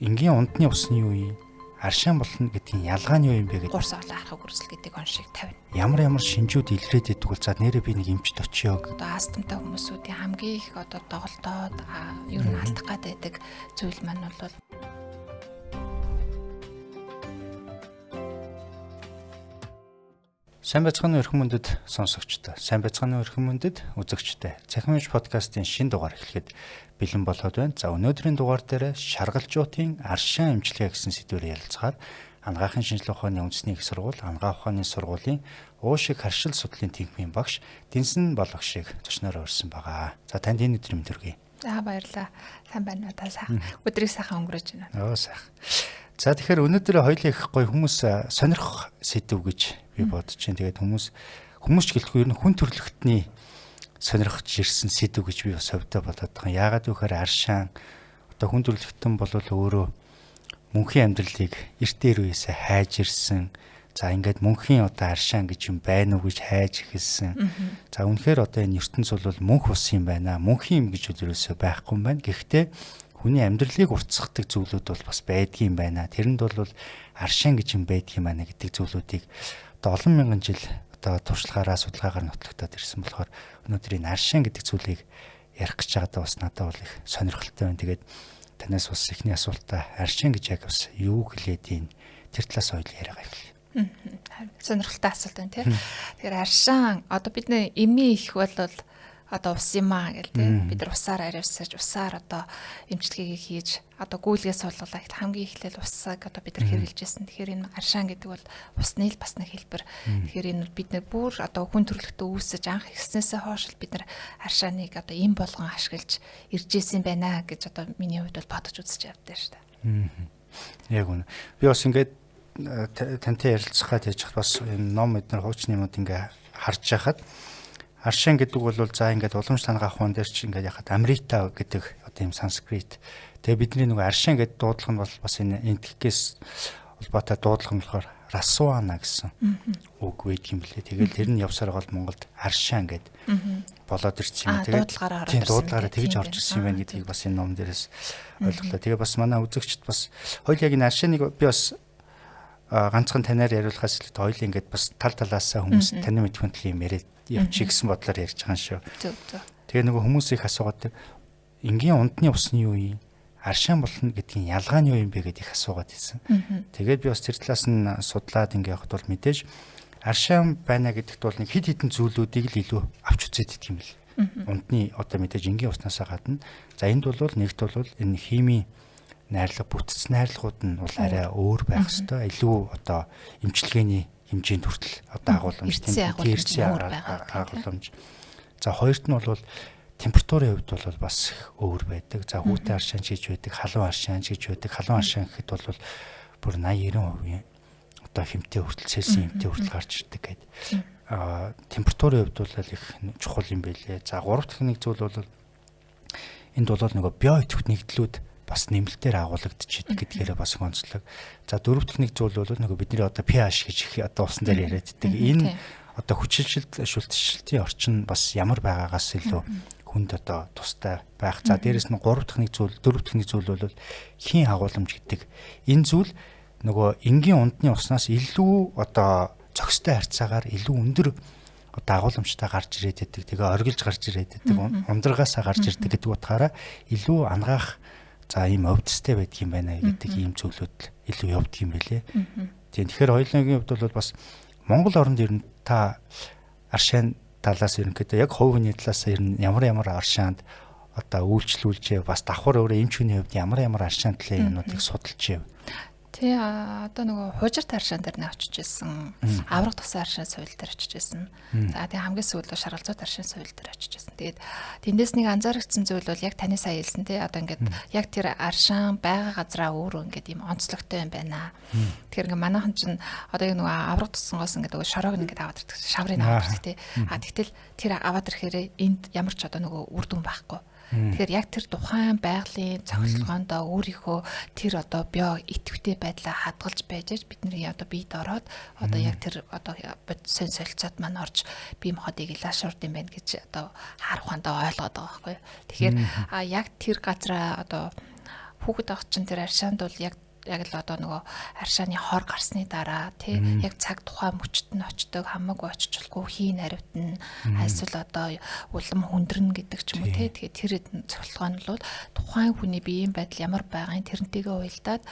Энгийн ундны усны юу юм? Аршаан болно гэдгийн ялгаа нь юу юм бэ гэдэг. Гурс олон архаг үрсэл гэдэг он шиг тавина. Ямар ямар шинжүүд илрээд идэг бол за нэрээ би нэг эмчд очиё. Одоо астмтай хүмүүсүүдийн хамгийн их одоо доголдоод ер нь алдах гад байдаг зүйл маань бол Сайн байцгаана уу эрхэм мөндөд сонсогчдоо. Сайн байцгаана уу эрхэм мөндөд үзэгчдээ. Цахим эмч подкастын шинэ дугаар эхлэхэд бэлэн болоод байна. За өнөөдрийн дугаар дээр шаргалжуутын аршаан эмчилгээ гэсэн сэдвээр ярилцахаар Анагаахын шинжилгээ ухааны үндэсний их сургууль, Анагаах ухааны сургуулийн уушиг харшил судлалын тэнхимийн багш Дэнсэн Болгшийг зочноор урьсан байгаа. За танд энэ өдрийн мэнд хүргэе. За баярлалаа. Сайн байна уу та сайхан. Өдрийг сайхан өнгөрөөж байна. Оо сайхан. За тэгэхээр өнөөдөр хоёулаа их гоё хүмүүс сонирхох сэдв гэж би бодож байна. Тэгээд хүмүүс ч гэлтгүй ер нь хүн төрөлхтний сонирхож ирсэн сэдв гэж би бас хувьдаа бодоод байгаа. Яагаад гэвэл аршаан одоо хүн төрөлхтөн бол өөрөө мөнхийн амьдралыг эрт дээр үеэсээ хайж ирсэн. За ингээд мөнхийн одоо аршаан гэж юм байна уу гэж хайж эхэлсэн. За үнэхээр одоо энэ ертөнц бол мөнх ус юм байна. Мөнхийн юм гэж ерөөсөө байхгүй юм байна. Гэхдээ хүний амьдралыг уртсахдаг зүйлүүд бол бас байдгийн байна. Тэрэнд бол аршаан гэж юм байдгийн байна гэдэг зүйлүүдийг одоо олон мянган жил одоо туршлагаараа судалгаагаар нотлогдоод ирсэн болохоор өнөөдөр энэ аршаан гэдэг зүйлийг ярих гэж байгаадаа бас надад бол их сонирхолтой байна. Тэгээд танаас бас эхний асуултаа аршаан гэж яг бас юу хэлээд ийм тэр талаас хоёул яриагаа эхэлье. Сонирхолтой асуулт байна тий. Тэгэхээр аршаан одоо бидний эмийн их бол одоо ус юм аа гэл тий. Бид нар усаар ариусаж, усаар одоо эмчилгээг хийж, одоо гүйлгээ суулгалаа гэхэл хамгийн эхлээл усыг одоо бид нар хэрэглэж байсан. Тэгэхээр энэ аршаан гэдэг бол усны л бас нэг хэлбэр. Тэгэхээр энэ бид нар бүр одоо хүн төрөлхтөө үүсэж анх эхэлснээсээ хойш л бид нар аршааныг одоо им болгон ашиглаж ирж исэн байна гэж одоо миний хувьд бол бодож үзэж явдсан шүү дээ. Яг үнэ. Би бас ингээд тантай ярилцахад яаж бас энэ ном эднэр хуучны юмуд ингээ харж байхад аршаан гэдэг бол за ингээд уламж тангаах ухаан дээр чи ингээд яхад амрита гэдэг одоо юм санскрит. Тэгээ бидний нөгөө аршаан гэдэг дуудлага нь бол бас энэ энтхгээс холбоотой дуудлага нь болохоор расуана гэсэн үг байдаг юм лээ. Тэгэл тэр нь явсаар гол Монголд аршаан гэд болоод ирсэн юм. Тэгээд тийм дуудлагаараа тэгж орж ирсэн юм байна гэдгийг бас энэ ном дээрээс ойлголоо. Тэгээ бас манай үзэгчд бас хоёул яг энэ аршааныг би бас ганцхан танаар яриулахаас илүү хоёул ингээд бас тал талаасаа хүмүүс танин мэдхүн төлөв юм яриад явчих гэсэн бодлоор ярьж байгаа юм шүү. Зөв зөв. Тэгээ нөгөө хүмүүс их асуугаад энгийн ундны усны юу юм? Аршаан болно гэдгийн ялгаа нь юу юм бэ гэдээ их асуугаад ирсэн. Тэгээд би бас тэр талаас нь судлаад ингээ явахад бол мэдээж аршаан байна гэдэгт бол нэг хэд хэдэн зүйлүүдийг л илүү авч үзээд идэх юм бэл. Ундны одоо мэдээж энгийн уснаасаа гадна за энд бол нэгт бол энэ химийн найрлага бүтц найрлагууд нь бол арай өөр байх хэвээр илүү одоо эмчилгээний хэмжээнд хүртэл одоо агуулмж тийм агуулмж. За хоёрт нь бол температурын хувьд бол бас өөр байдаг. За хүүтэн аршаан гэж байдаг, халуун аршаан гэж байдаг. Халуун аршаан гэхэд бол бүр 80 90% одоо хэмтээ хүртэл Цельсийн хэмтээ хүртэл гарч ирдэг гэдэг. Аа температурын хувьд бол их чухал юм байлээ. За гурав дахь нэг зүйл бол энд бол нөгөө био идэвхт нэгдлүүд бас нэмэлтээр агуулгадчихэдэг гэдгээрээ бас онцлог. За дөрөв дэх нэг зүйл бол нөгөө бидний одоо pH гэж их одоо усан дээр яриад байдаг. Энэ одоо хүчилшилт шүлтшилтийн орчин бас ямар байгаагаас илүү хүнд одоо тустай байх. За дээрэс нь гурав дахь нэг зүйл, дөрөв дэх нэг зүйл бол хийн агууламж гэдэг. Энэ зүйл нөгөө энгийн ундны уснаас илүү одоо зохистой харьцаагаар илүү өндөр одоо агууламжтай гарч ирээд байдаг. Тэгээ оргилж гарч ирээд байдаг. Ундрагасаа гарч ирдэг гэдэг утгаараа илүү ангаах за ийм өвдөстэй байдаг юм байна гэдэг ийм зүйлүүд илүү явдаг юм байлээ. Тийм тэгэхээр хоёулангийн хувьд бол бас Монгол оронд ер нь та аршаан талаас ерөнхийдөө яг хувь хүний талаас ер нь ямар ямар аршаанд одоо үйлчлүүлжээ бас давхар өөрөө эмч хүний хувьд ямар ямар аршаан талын юмнуудыг судалжээ. Тий одоо нөгөө хуужирт аршаан дээр нэг очиж исэн. Авраг тусан аршаан суйл дээр очиж исэн. За тэгээ хамгийн сүүлд шаргалзуут аршаан суйл дээр очиж исэн. Тэгээд тэндээс нэг анзаарэгдсэн зүйл бол яг таны сая хэлсэн тий одоо ингээд яг тэр аршаан байгаа газраа өөрөө ингээд ийм онцлогтой юм байна. Тэгэхээр ингээд манайхан чинь одоо яг нөгөө авраг тусангоос ингээд нөгөө шороог ингээд аваад ирдэг. Шаврыг аваад ирдэг тий. А тэгтэл тэр аваад ирэхээр энд ямар ч одоо нөгөө үр дүн байхгүй. Тэгэхээр яг тэр тухайн байгалийн цогцолгоондоо өөрийнхөө тэр одоо био идэвхтэй байдлаа хадгалж байж бидний одоо биед ороод одоо яг тэр одоо бодисын солилцоод маань орж бие махбодыг илаашуурд юм байна гэж одоо хар ухаандаа ойлгоод байгаа байхгүй. Тэгэхээр яг тэр газраа одоо Хүүхэд ах чинь тэр аршаанд бол яг л одоо нөгөө аршааны хор гарсны дараа тий яг цаг тухай мөчт нь очдог, хамаагүй очиж болохгүй, хийн аривтна, эсвэл одоо улам хүндрэнэ гэдэг ч юм уу тий. Тэгэхээр тэр цохилгоо нь бол тухайн хүний биеийн байдал ямар байгааг тэрнтэйгээ уялдаад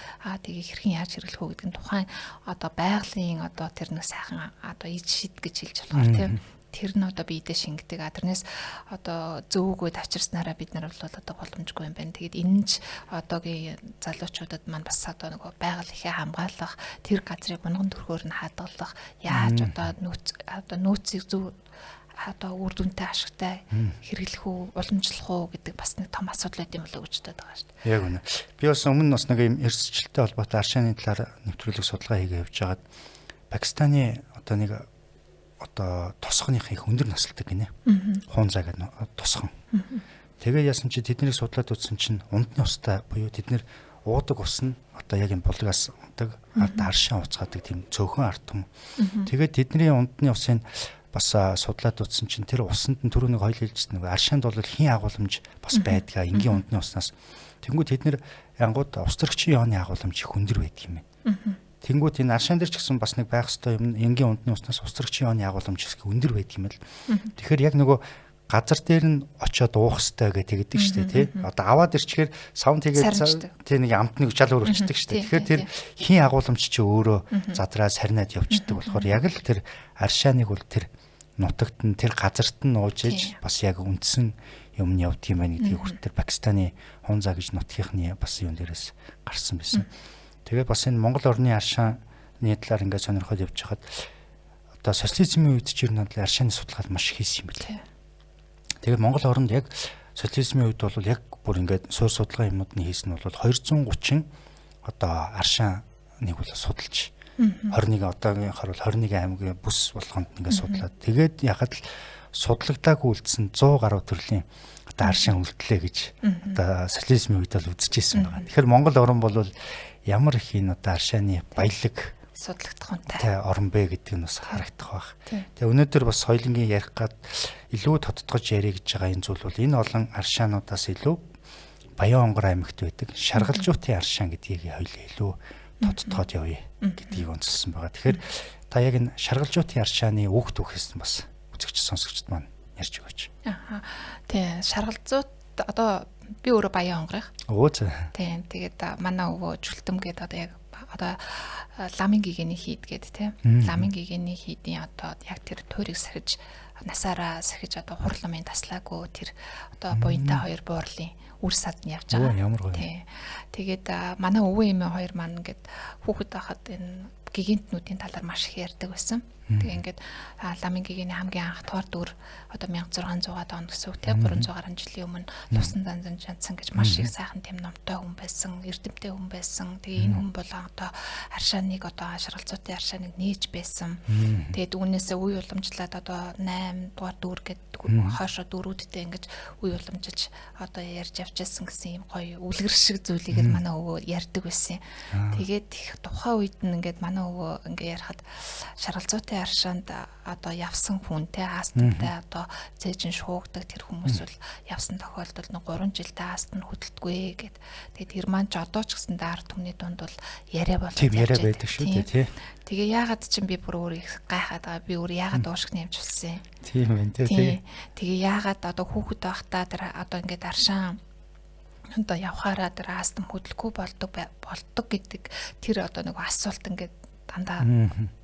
тэгээ хэрхэн яаж хэрэглэх үү гэдэг нь тухайн одоо байгалийн одоо тэр нэг сайхан одоо ид шид гэж хэлж болохоор тий тэр нь одоо биедээ шингэдэг. А тэрнээс одоо зөөгөө тавчирснараа бид нар бол одоо боломжгүй юм байна. Тэгээд энэ ч одоогийн залуучуудад маань бас одоо нөгөө байгаль ихээ хамгаалах, тэр газрыг бунган төрхөөр нь хадгалах, яаж одоо нөөцийг зөв одоо үр дүнтэй ашигтай хэрэглэх үү, уламжлах уу гэдэг бас нэг том асуудал байд юм болоо гэж бодод байгаа шүү дээ. Яг үнэ. Би бас өмнө бас нэг юм эрсдэлтэй холбоотой аршааны талаар нэвтрүүлэг судалгаа хийгээ явж байгаад Пакистаны одоо нэг одоо тосгоных их өндөр насалдаг гинэ. Хуунзаа гэдэг тосгон. Тэгээ яасан чи тэднийг судлаад үзсэн чинь ундны устай буюу тэд нэр уудаг ус нь одоо яг юм булгаас удаг ард аршаан уцгаадаг тийм цөөхөн ард түмэн. Тэгээд тэдний ундны усыг бас судлаад үзсэн чинь тэр усанд нь түрүү нэг хоёул хэлжсэн нэг аршаанд бол хийн агуулмж бас байдгаа энгийн ундны уснаас. Тэнгүү тэд нэр ангууд ус төрөгчийн ионы агуулмж их өндөр байдаг юм байна. Тэнгүүт энэ аршаан дээр ч гэсэн бас нэг байх ёстой юм энгийн ундны уснаас ус төрөгчийн ионы агуулмж их өндөр байдаг юм л. Тэгэхээр яг нөгөө газар дээр нь очиод уух ёстой гэх тэгдэг шүү дээ тий. Одоо аваад ирчихээр савн тэгээд тий нэг амт нэг жал өрөвчдөг шүү дээ. Тэгэхээр тэр хийн агуулмж чи өөрөө задраа сарнаад явчихдаг болохоор яг л тэр аршааныг бол тэр нутагт нь тэр газарт нь ууж иж бас яг үндсэн юм нь явдаг юм байна гэдгийг хүртэл Пакистаны Хунза гэж нутгийнхны бас юм дээрээс гарсан байсан. Тэгээд бас энэ Монгол орны аршааны талаар ингээд сонирхол явж хахад одоо социализмын үед ч ер нь аршааны судалгаа маш их хийсэн юм билээ. Тэгээд Монгол оронд яг социализмын үед бол яг бүр ингээд суурь судалгаа юмнууд нь хийсэн нь бол 230 одоо аршааныг бол судалж 21 одоогийн хор бол 21 аймгийн бүс болгонд ингээд судлаад тэгээд яхад л судлагдаагүй үлдсэн 100 гаруй төрлийн одоо аршаан үлдлээ гэж одоо социализмын үед бол үзэж ирсэн байгаа. Тэгэхээр Монгол орн бол ямар их энэ одоо аршааны баялаг судлагдах үнтэй орн бэ гэдэг нь бас харагдах байх. Тэгээ өнөөдөр бас хоёулангийн ярих гад илүү тодтогч ярих гэж байгаа энэ зүйл бол энэ олон аршаануудаас илүү Баян онгор аймагт байдаг шаргалжуутын аршаан гэдгийг хоёул илүү тодтогоод явъя гэдгийг онцлсан байгаа. Тэгэхээр та яг энэ шаргалжуутын аршааны үг түүхээс нь бас үзэгч сонсогчд маань ярьж өгөөч. Аа. Тий, шаргалзуут одоо би өөрөө Баян онгорых. Өө зэ. Тийм. Тэгээд манай өвөө Жүлтэм гээд одоо яг одоо ламын гэгэний хийд гээд тийм. Ламын гэгэний хийдийн одоо яг тэр туйрыг сахиж насаараа сахиж одоо хурламын таслаагүй тэр одоо буянтай хоёр буурлын үр сад нь явж байгаа. Ямар гоё. Тийм. Тэгээд манай өвөө эмээ хоёр маань ингээд хүүхэд байхад энэ гигантнуудын талаар маш их ярьдаг байсан. Тэгээ ингээд ламын гэгэний хамгийн анх дугаар дүр одоо 1600-аад он гэсэн үг тийм 300 гаруй жилийн өмнө Лусан данзан жанцсан гэж маш их сайхан тийм номтой хүн байсан, эрдэмтэй хүн байсан. Тэгээ энэ хүн бол одоо аршааныг одоо шаргалзуутын аршааныг нээж байсан. Тэгээд үүнээсээ үе уламжлаад одоо 8 дугаар дүр гэдэг хойшоо дүрүүдтэй ингэж үе уламжилж одоо ярьж явж байсан гэсэн юм гоё үлгэр шиг зүйлийг л манай өвөө ярьдаг байсан. Тэгээд их тухайн үед нь ингээд манай өвөө ингээд ярихад шаргалзуутын аршаанд одоо явсан хүн те аасттай одоо зээжин шуугдаг тэр хүмүүс бол явсан тохиолдолд нэг 3 жилдээ ааст нь хөдөлдөггүй гэд. Тэгээд тэр маань ч одоо ч гэсэн ард түмний дунд бол яриа болоод тийм яриа байдаг шүү дээ тий. Тэгээ яагаад ч юм би бүр өөр их гайхаад байгаа. Би өөр яагаад уушиг нэмжүүлсэн. Тийм байна тий. Тэгээ яагаад одоо хүүхэд байхдаа тэр одоо ингээд аршаан одоо явхаараа тэр аастам хөдлөхгүй болдог гэдэг тэр одоо нэг асуулт ингээд дандаа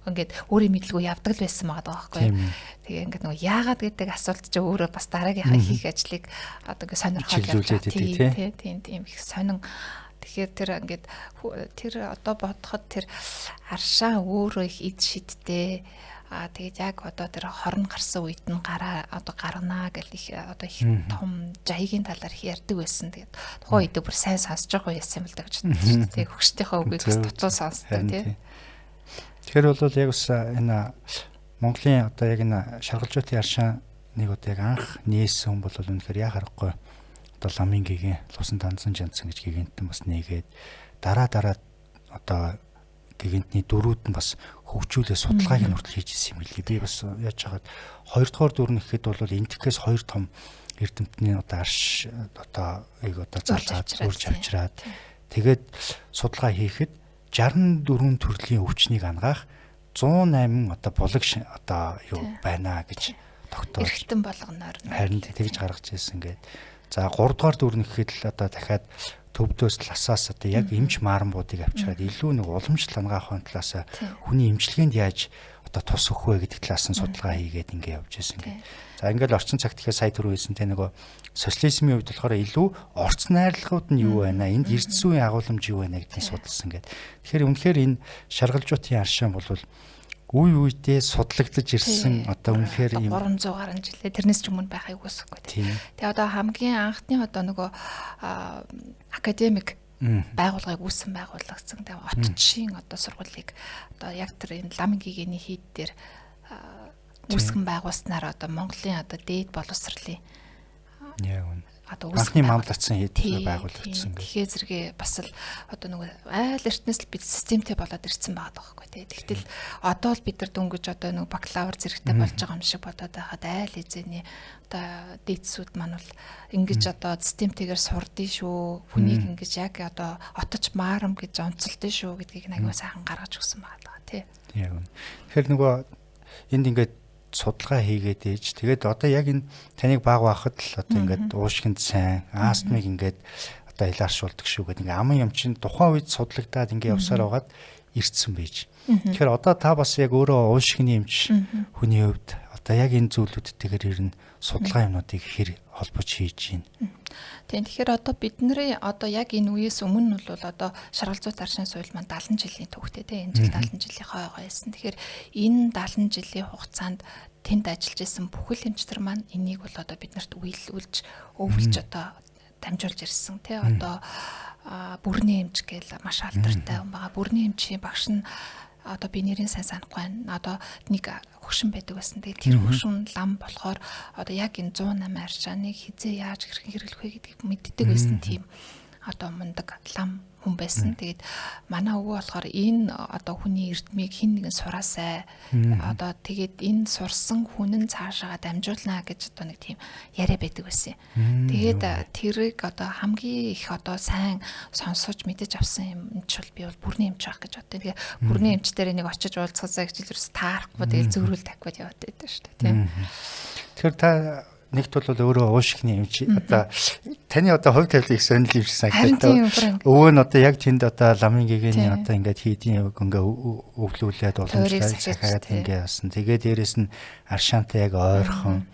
ингээд өөрийн мэдлгүй явдаг л байсан байгаа байхгүй. Тэгээ ингээд нөгөө яагаад гэдэг асуулт чи өөрөө бас дараагийнхаа хийх ажлыг одоо ингээд сонирхол явж байгаа. Тийм тийм их сонин. Тэгэхээр тэр ингээд тэр одоо бодоход тэр аршаан өөрөө их эд шидтэй. Аа тэгээд яг одоо тэр хорн гарсан үед нь гараа одоо гарнаа гэл их одоо их том жаягийн талаар их ярьдаг байсан. Тэгээд тухайн үед бүр сайн сонсож байгаа байсан юм л да гэж бодсон шүү дээ. Хөгштийнхөө үгийг бас дутуу сонсдог тий. Тэгэхээр бол яг бас энэ Монголын одоо яг энэ шаргалжуутын аршааныг одоо яг анх нээсэн хүн бол үнэхээр яа харахгүй одоо ламын гигэн Лусан данзан жанцсан гэж гигэнтэн бас нээгээд дараа одоо гигэнтний дөрүүд нь бас хөгжүүлээ судалгааг нь хүртэл хийж исэн юм билээ. Би бас яаж хагаад хоёрдугаар дүр нь гэхэд бол энтхээс хоёр том эрдэмтний одоо арш одоо ийг одоо залгаад үрж авчираад Тэгээд судалгаа хийхэд 64 төрлийн өвчнийг ангаах 108 одоо булаг одоо юу байна гэж тогтоож. Эргэтэн болгоноор. Харин тэгж гаргаж ирсэн гээд. За 3 дугаар дүрнэ гэхэд л одоо дахиад төвдөөс ласаас одоо яг эмч мааранбуудыг авчираад илүү нэг уламжлал ангаах талаас хүний эмчилгээнд яаж одоо тус өгөх вэ гэдэг талаас нь судалгаа хийгээд ингээ явж ирсэн гээд. За ингээл орчин цагт тэгэхээр сая түрүү хэлсэн те нөгөө социализмын үед болохоор илүү орц найрлагууд нь юу байна, энд эрдэс үеийн агуулмж юу байна гэдгийг судалсан гээд. Тэгэхээр үнэхээр энэ шаргалжуутын аршаан бол үе үедээ судлагдаж ирсэн одоо үнэхээр юм 300 гаруй жилээ тэрнээс ч өмнө байхыг үгүйсэхгүй тий. Тэгээ одоо хамгийн анхны одоо нөгөө академик байгууллагыг үүсгэн байгуулагдсан. Тэгээ отчийн одоо сургуулийг одоо яг тэр энэ ламын гигэний хийд дээр үүсгэн байгуулснаар одоо Монголын одоо дээд боловсролын яг үнэ одоо анхны мамлагдсан хэд байгуулагдсан гэх. Тэгэхээр зэрэгээ бас л одоо нөгөө айл эртнээс л бид системтэй болоод ирсэн байгаа байхгүй тий. Тэгтэл одоо л бид нар дөнгөж одоо нөгөө бакалавр зэрэгтэй болж байгаа юм шиг бодоод байхад айл эзэний одоо дээдсүүд маань бол ингэж одоо системтэйгээр сурдын шүү. Хүнийг ингэж яг одоо отож маарам гэж онцолдсон шүү гэдгийг аягүй сайхан гаргаж өгсөн байгаа тий. Яг үнэ. Тэгэхээр нөгөө энд ингээд судалгаа хийгээд ээж тэгээд одоо яг энэ таныг баг байхад л одоо ингээд уушгинд сайн астмыг ингээд одоо илааршуулдаг шүү гэдэг ингээд аман юм чинь тухайн үед судлагдаад ингээд явсаар байгаад ирцэн байж. Тэгэхээр одоо та бас яг өөрөө уушгины эмч хүний хувьд одоо яг энэ зүйлүүдтэйгээр ер нь судалгаа юмнуудыг хэр холбож хийж байна. Тийм, тэгэхээр одоо бидний одоо яг энэ үеэс өмнө нь бол одоо шаргалзуу таршин суйл маань 70 жилийн түүхтэй тийм, энэ жил 70 жилийн хойгоо байсан. Тэгэхээр энэ 70 жилийн хугацаанд тэнд ажиллаж исэн бүхэл эмчтэр маань энийг бол одоо биднэрт үеилүүлж, өвлж одоо дамжуулж ирсэн тий. Одоо бүрний эмч гээл маш алдартай хүн байгаа. Бүрний эмчийн багш нь одоо би нэрийн сайн санахгүй байна. Одоо нэг хөгшин байдаг байсан. Тэгээд тэр хөгшин лам болохоор одоо яг энэ 108 арчааныг хизээ яаж хэрхэн хэрэглэх вэ гэдгийг мэддэг байсан тийм одоо мундаг лам хүн байсан. Тэгээд манай өвөө болохоор энэ одоо хүний эрдмийг хин нэгэн сураасай. Одоо тэгээд энэ сурсан хүн нь цаашаага дамжуулнаа гэж одоо нэг тийм яриа байдаг байсан. Тэгээд тэрийг одоо хамгийн их одоо сайн сонсож мэдэж авсан юм ч бол би бол бүрний эмч байх гэж боддог. Тэгээд бүрний эмч дээр нэг очиж уулзахсаа гэж ерөөс таарахгүй тэгээд зөөрөл тавих гэж яваад байдаг шүү дээ, тийм. Тэгэхээр та нэгт бол өөрөө уушгины эмч одоо таны одоо хувь тавилан их сонирхол юм шиг санагдав. Өвөө нь одоо яг тэнд одоо ламын гэгэний одоо ингээд хийдийн ингээ өвлүүлээд уламжлал сахиад ингээ яасан. Тэгээ дээрэс нь аршаантай яг ойрхон.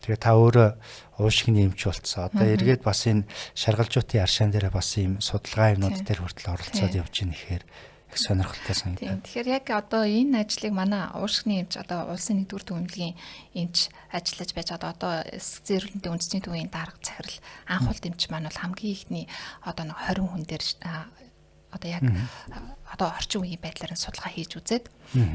Тэгээ та өөрөө уушгины эмч болцсон. Одоо эргээд бас энэ шаргалжуутын аршаан дээр бас ийм судалгаа юмнууд дээр хүртэл оролцоод явж ийн гэхээр их сонирхолтой санагдав. Тэгэхээр яг одоо энэ ажлыг манай уушгины эмч одоо улсын нэгдүгээр түвшингийн эмч ажиллаж байж байгаа одоо эрүүл мэндийн үндэсний төвийн дарга захирал анхуулт эмч маань бол хамгийн ихний одоо нэг 20 хүн дээр одоо яг одоо орчин үеийн байдлаар нь судалгаа хийж үзээд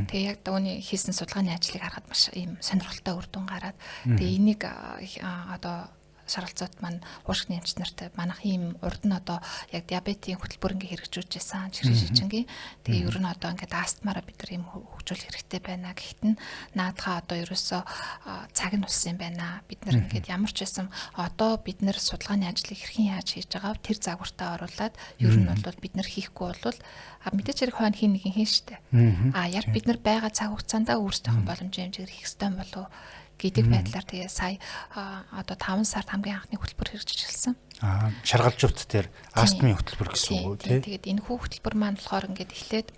тэгээ яг үүний хийсэн судалгааны ажлыг харахад маш ийм сонирхолтой үр дүн гараад тэгээ энийг одоо шаргалзуут маань уушгины эмч нартай манайх ийм урд нь одоо яг диабетийн хөтөлбөр ингээ хэрэгжүүлж байсан чихрийн шижингийн. Тэгээ ер нь одоо ингээд астмаараа бид нар ийм хөгжүүлэх хэрэгтэй байна. Гэхдээ нь наадхаа одоо ерөөсөө цаг нь болсон юм байна. Бид нар ингээд ямар ч байсан одоо бид нар судалгааны ажлыг хэрхэн яаж хийж байгаа тэр загвартаа оруулаад ер нь бол бид нар хийхгүй бол мэдээч хэрэг хойно хин нэгэн хийн штэ. А яг бид нар байгаа цаг хугацаанд өөрсдийнхөө боломжийн хэмжээгээр хийх ёстой болов гэдэг байдлаар тэгээ сая одоо 5 сард хамгийн анхны хөтөлбөр хэрэгжиж эхэлсэн. Аа, шаргалжуут дээр астмын хөтөлбөр гэсэн үг үү? Тэгээд энэ хүү хөтөлбөр маань болохоор ингээд эхлээд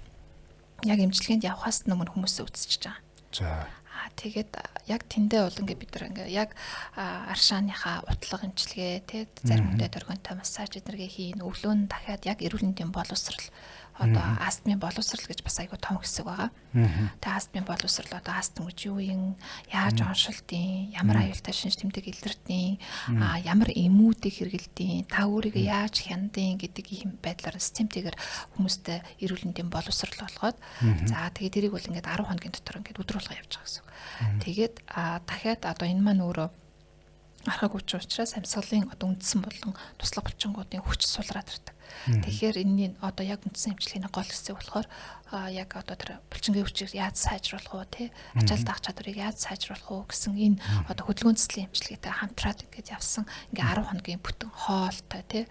яг эмчилгээнд явхаас өмнө хүмүүсээ үзчихэж байгаа. За. Аа, тэгээд яг тэндээ бол ингээд бид нар ингээд яг аршааныхаа утлага эмчилгээ тий зарим хүнтэй дөргөнтэй массаж эднэргээ хийн, өглөө нь дахиад яг эрүүл мэндийн боловсрал одоо астмын боловсрал гэж бас айгүй том хэсэг байгаа. Тэгээ астмын боловсрал одоо астм гэж юу юм, яаж оншилдیں، ямар аюултай шинж тэмдэг илэрдیں، ямар эмүүдийг хэрэглэдیں، та өөрийгөө яаж хяндیں гэдэг ийм байдлаар системтэйгээр хүмүүстэй эрүүл мэндийн боловсрал болгоод за тэгээ тэрийг бол ингээд 10 хоногийн дотор ингээд өдөр болго явж байгаа гэсэн үг. Тэгээд дахиад одоо энэ маань өөрөө архаг хүч учраас амьсгалын одоо үндсэн болон туслах булчингуудын хүч сулраад ирдэг. Тэгэхээр энэний одоо яг үндсэн эмчилгээний гол хэсэг болохоор яг одоо тэр булчингийн хүчийг яаж сайжруулах уу те, ачаал даах чадварыг яаж сайжруулах уу гэсэн энэ одоо хөдөлгөөн цэцлийн эмчилгээтэй хамтраад ингээд явсан ингээ 10 хоногийн бүтэн хоолтой те,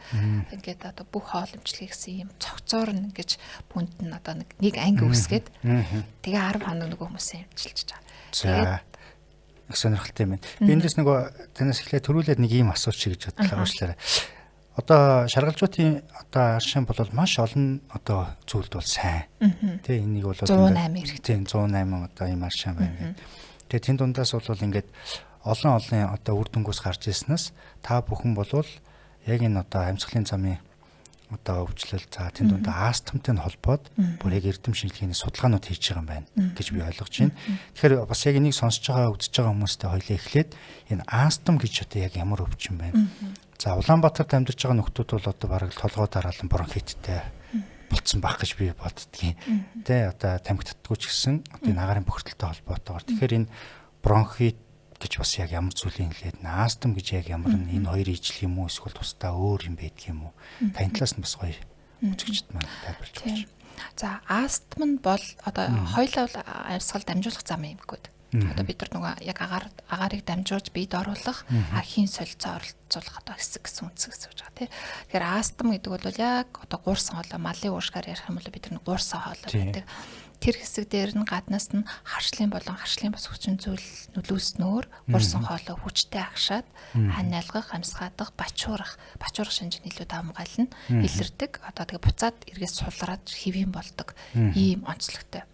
ингээд одоо бүх хоол эмчилгээ гэсэн ийм цогцоор нь ингэж бүнд нь одоо нэг анги үүсгээд тэгээ 10 хоног нөгөө хүмүүсээ эмчилж байгаа. Тэгээд их сонирхолтой юм байна. Би эндээс нөгөө танаас эхлээд төрүүлээд нэг ийм асуулт шиг гэж бодлоо уучлаарай. Одоо шаргалжуутын одоо аршин бол маш олон одоо зүйлд бол сайн. Тэ энийг бол 108 эрэг. Тийм 108 одоо ийм аршин байна гэдэг. Тэгээ тэн дундаас бол ингээд олон олон одоо үр дүнгуус гарч ирснээс та бүхэн болвол яг энэ одоо амьсгалын замын одоо өвчлөл за тэн дундаа астмтай нь холбоод бүр яг эрдэм шинжилгээний судалгаанууд хийж байгаа юм байна гэж би ойлгож байна. Тэгэхээр бас яг энийг сонсож байгаа үзэж байгаа хүмүүстэй хоёлаа эхлээд энэ астм гэж одоо яг ямар өвчин байна? За Улаанбаатарт амьдарч байгаа нөхдүүд бол одоо бараг толгой дараалан бронхиттэй болцсон байх гэж би боддгийн. Тэ одоо тамхи татдаггүй ч гэсэн одоо энэ агаарын бохирдолтой холбоотойгоор. Тэгэхээр энэ бронхит гэж бас яг ямар зүйлийн хэлээд, астм гэж яг ямар нь энэ хоёр ижил юм уу эсвэл тусдаа өөр юм байдаг юм уу? Таны талаас нь бас гоё үзэгчд маань тайлбарлаж өгөөч. За астм нь бол одоо хоёулаа бол амьсгал дамжуулах замын эмгүүд. Одоо бид нар нөгөө яг агаарыг дамжуулж биед оруулах, хийн солилцоо оролцуулах одоо хэсэг гэсэн үндсэг хэсэг гэж байгаа тий. Тэгэхээр астм гэдэг бол яг одоо гуурсан хоолой, малын уушгаар ярих юм бол бид нар гуурсан хоолой гэдэг. Тэр хэсэг дээр нь гаднаас нь харшлын болон харшлын бус хүчин зүйл нөлөөснөөр гуурсан хоолой хүчтэй агшаад ханиалгах, амьсгаадах, бачуурах шинж нь илүү давамгайлна, илэрдэг. Одоо тэгээ буцаад эргээс сулраад хэвийн болдог ийм онцлогтой.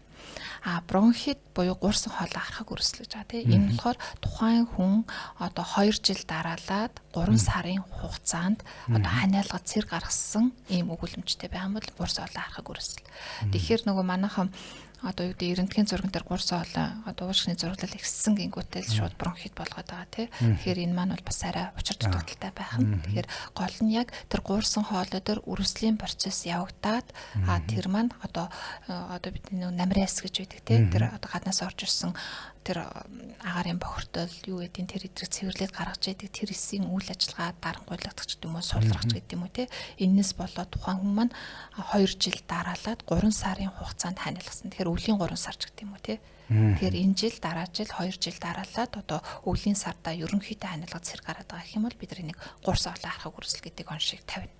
А бронхит буюу гуурсан хоолой архаг өрсөл гэж байгаа тийм. Энэ болохоор тухайн хүн одоо 2 жил дараалаад 3 сарын хугацаанд одоо ханиалга цэр гаргасан ийм өгүүлэмжтэй байх юм бол гуурсан хоолой архаг өрсөл. Тэгэхээр нөгөө манайхан одоо юу гэдэг эрентгийн зурган дээр гуурсан хоолой одоо уушгины зураглал ихссэн гингүүтэл шууд бронхит болгоод байгаа тий. Тэгэхээр энэ маань бол бас арай учир дутагдaltaй байх нь. Тэгэхээр гол нь яг тэр гуурсан хоолой дээр өрслийн процесс явагдаад а тэр маань одоо бид нэг намраас гэж байдаг тий. Тэр одоо гаднаас орж ирсэн тэр агаарын бохирдол юу гэдгийг тэр эдрэг цэвэрлээд гаргаж яадаг тэр эсийн үйл ажиллагаа дарангуйлагдах ч гэдэм үү сулрах ч гэдэм үү те. Эннээс болоод тухайн хүн маань 2 жил дараалаад 3 сарын хугацаанд ханиалгасан. Тэгэхээр өвлийн 3 сар ч гэдэм үү те. Тэгэхээр энэ жил дараа жил 2 жил дараалаад одоо өвлийн сардаа ерөнхийдөө ханиалга цэр гараад байгаа гэх юм бол бид нар энийг гуурсан хоолой архаг өрсөл гэдэг оншийг тавина.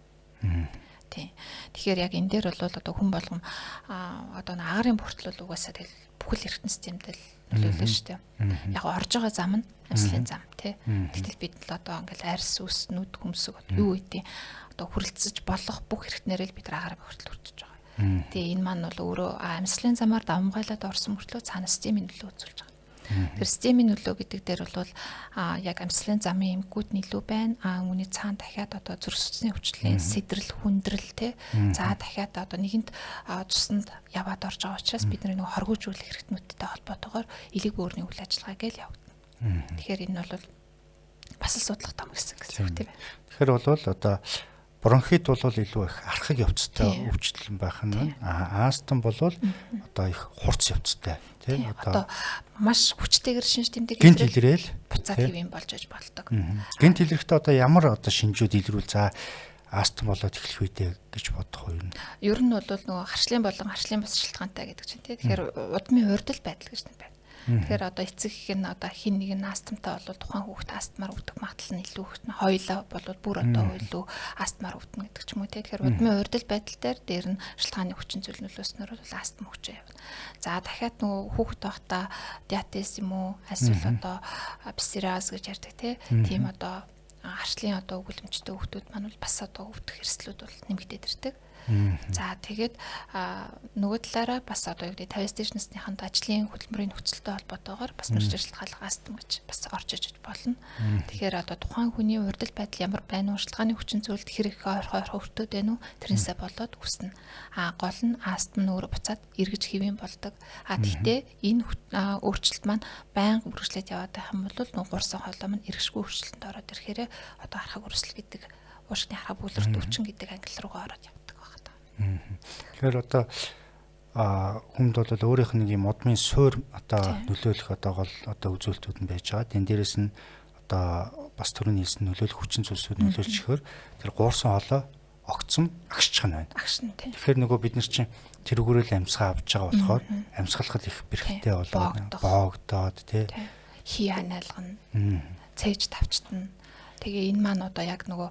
Тийм. Тэгэхээр яг энэ дээр бол одоо хүн болгон одоо агаарын бохирдол бол угаасаа тэгэл бүхэл эргэтэн системд л нөлөөлнө шүү дээ. Яг орж байгаа зам нь амьсгалын зам тий. Гэтэл бид л одоо ингээл арьс, үс, нүд, хөмсөг юу гэдэг одоо хүрэлцэж болох бүх эргэтнэрээ л бид нар агаар бохирдол хүртэж байгаа. Тэгээ энэ маань бол өөрөө амьсгалын замаар давамгайлаад орсон мөртлөө цаана системийн нөлөө үзүүлж байгаа. Тэр системийн нөлөө гэдэг дээр бол яг амьсгалын замын эмгүүд нь илүү байна. Үүний цаана дахиад одоо зүрх судасны өвчлөлийн сэдрэл, хүндрэл те. За дахиад одоо нэгэнт цуснд яваад орж байгаа учраас бид нар нэг хоргоожүүлэх хэрэгтнүүдтэй холбоотойгоор элэг бөөрийн үйл ажиллагаа гээл явагдана. Тэгэхээр энэ бол бас л судлах том хэсэг гэсэн үг тийм ээ. Тэгэхээр бол одоо бронхит бол илүү их архаг явцтай өвчлөл байх нь. Астм бол одоо их хурц явцтай тий. Одоо маш хүчтэйгэр шинж тэмдэг гинт илрээл буцаад хэвийн болж аж болдог. Гинт илрэхдээ одоо ямар одоо шинжүүд илрүүл за астм болоод эхлэх үедээ гэж бодох уу юм? Ер нь бол нөгөө харшлын болон харшлын бус шалтгаантай гэдэг чинь тий. Тэгэхээр удмын урдл байдал гэж нэг байна. Тэгэхээр одоо эцэг их нь одоо хин нэг нь астмтай бол тухайн хүүхэд астмаар өвдөх магадлал нь илүү их. Хоёулаа бол бүр одоо илүү астмаар өвдөнө гэдэг ч юм уу те. Тэгэхээр удмын урдл байдал дээр нь шалтгааны хүчин зүйл нөлөөснөр бол астм хүчээ явна. За дахиад нөгөө хүүхэд байхдаа диатез юм уу эсвэл одоо псориаз гэж ярьдаг те. Тийм одоо харшлын одоо өгүүлэмжтэй хүүхдүүд маань бол бас одоо өвдөх эрсдлүүд бол нэмэгдээд ирдэг. За тэгээд нөгөө талаараа бас одоо юу гэдэг 50 дээш насныханд ажлын хөдөлмөрийн нөхцөлтэй холбоотойгоор бас мэргэжил шалтгааллах астм гэж бас орж иж болно. Тэгэхээр одоо тухайн хүний урдл байдал ямар байна уу, шалтгааны хүчин зүйлд хэр их ойрхон өртөөд байна уу, тэрнээсээ болоод үүснэ. А гол нь астм нь өөрөө буцаад эргэж хэвийн болдог. А тэгтээ энэ өөрчлөлт маань байнга үргэлжлээд яваад байх юм бол нөгөө гурсан хоолой маань эргэшгүй өөрчлөлтөнд ороод ирэхээр одоо архаг өрсөл гэдэг уушгины архаг бүлэрт өвчин гэдэг англи руугаа ороод явдаг. Тэгэхээр одоо хүнд бол өөрийнх нь нэг юм удмын суур одоо нөлөөлөх одоо гол одоо үзүүлэлтүүд нь байж байгаа. Тэн дээрээс нь одоо бас түрүүний хэлсэн нөлөөлөх хүчин зүйлсүүд нөлөөлчихөөр тэр гуурсан хоолой огцом агшчих нь байна. Агшин тийм. Тэгэхээр нөгөө бид нар чинь тэрүүгээрэл амьсгаа авч байгаа болохоор амьсгалахад их бэрхтээ болоод боогдоод тий. Хий ханиалгана. Цээж тавчтана. Тэгээ энэ маань одоо яг нөгөө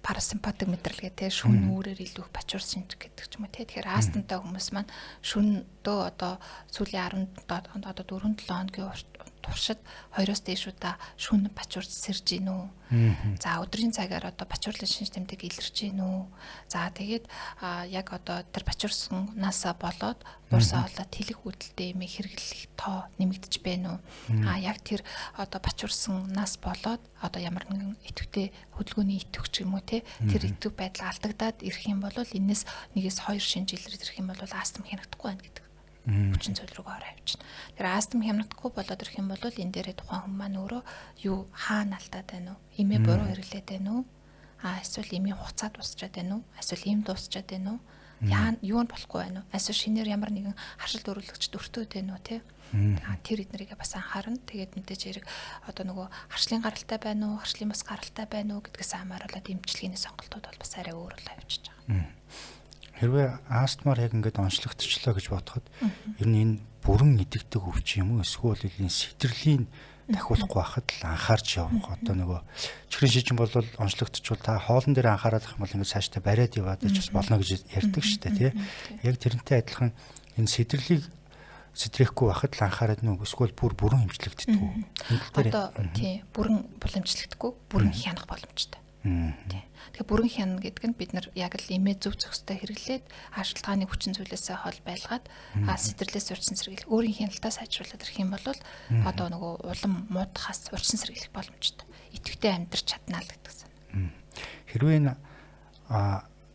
парасимпатик мэдрэлгээ те шүн үүрээр илүү их бачуур шинж гэдэг ч юм уу те. Тэгэхээр астмтай хүмүүс маань шүндөө одоо сүүлийн 10 одоо 4-7 хоногийн туршид 2-оос дээш удаа шүн бачуурч сэрж гин үү. За өдрийн цагаар одоо бачуурлын шинж тэмдэг илэрч гин үү. За тэгээд яг одоо тэр бачуурснаасаа болоод уурсаа болоод тэлэх үүдэлтэй эмээ хэрэглэх тоо нэмэгдэж байна уу. А яг тэр одоо бачуурснаас болоод одоо ямар нэгэн идэвхтэй хөдөлгөөний идэвх ч юм уу те тэр идэвх байдал алдагдаад ирэх юм бол энэс нэгээс хоёр шинж илэрч ирэх юм бол астм хянагдахгүй байна гэдэг хүчин зүйл рүү ороо явчихна. Тэр астм хямнагдахгүй болоод ирэх юм бол энэ дээрээ тухайн хүн маань өөрөө юу хаана алдаад байна уу? Эмээ буруу хэрэглээд байна уу? А эсвэл эмийн хугацаа дуусчаад байна уу? Эсвэл эм дуусчаад байна уу? Яа юу нь болохгүй байна уу? Эсвэл шинээр ямар нэгэн харшил дөрвөлгч өртөөд байна уу те? Тэр эднэрийг бас анхаарна. Тэгээд мэдээж хэрэг одоо нөгөө харшлын гаралтай байна уу, харшлын бас гаралтай байна уу гэдгээс хамааруулаад эмчилгээний сонголтууд бол бас арай өөр болоо явчихж байгаа. Хэрвээ астмаар яг ингээд онцлогдчихлоо гэж бодоход ер нь энэ бүрэн идэгдэг өвчин юм уу эсвэл энэ сэтгэрлийн дахиулахгүй байхад л анхаарч явах. Одоо нөгөө чихрийн шижин бол онцлогдчихвол та хоолн дээр анхаарах юм бол ингээд цаашдаа бариад яваад ч бас болно гэж ярьдаг шүү дээ тий. Яг тэрнтэй адилхан энэ сэтгэрлийг сэтрэхгүй байхад л анхаарад нүг эсвэл бүр бүрэн эмчлэгддэг үү? Энэ тал дээр тий бүрэн эмчлэгдэхгүй, бүрэн хянах боломжтой. Тий. Тэгэхээр бүрэн хянана гэдэг нь бид нар яг л эмээ зөв зохистой хэрэглээд шалтгааны хүчин зүйлээсээ хол байлгаад сэтэрлээс урьдчилан сэргийлэх өөрийн хяналтаа сайжруулад ирэх юм бол одоо нөгөө улам муудахаас урьдчилан сэргийлэх боломжтой. Идэвхтэй амьдрч чадна л гэдэг сан. Хэрвээ энэ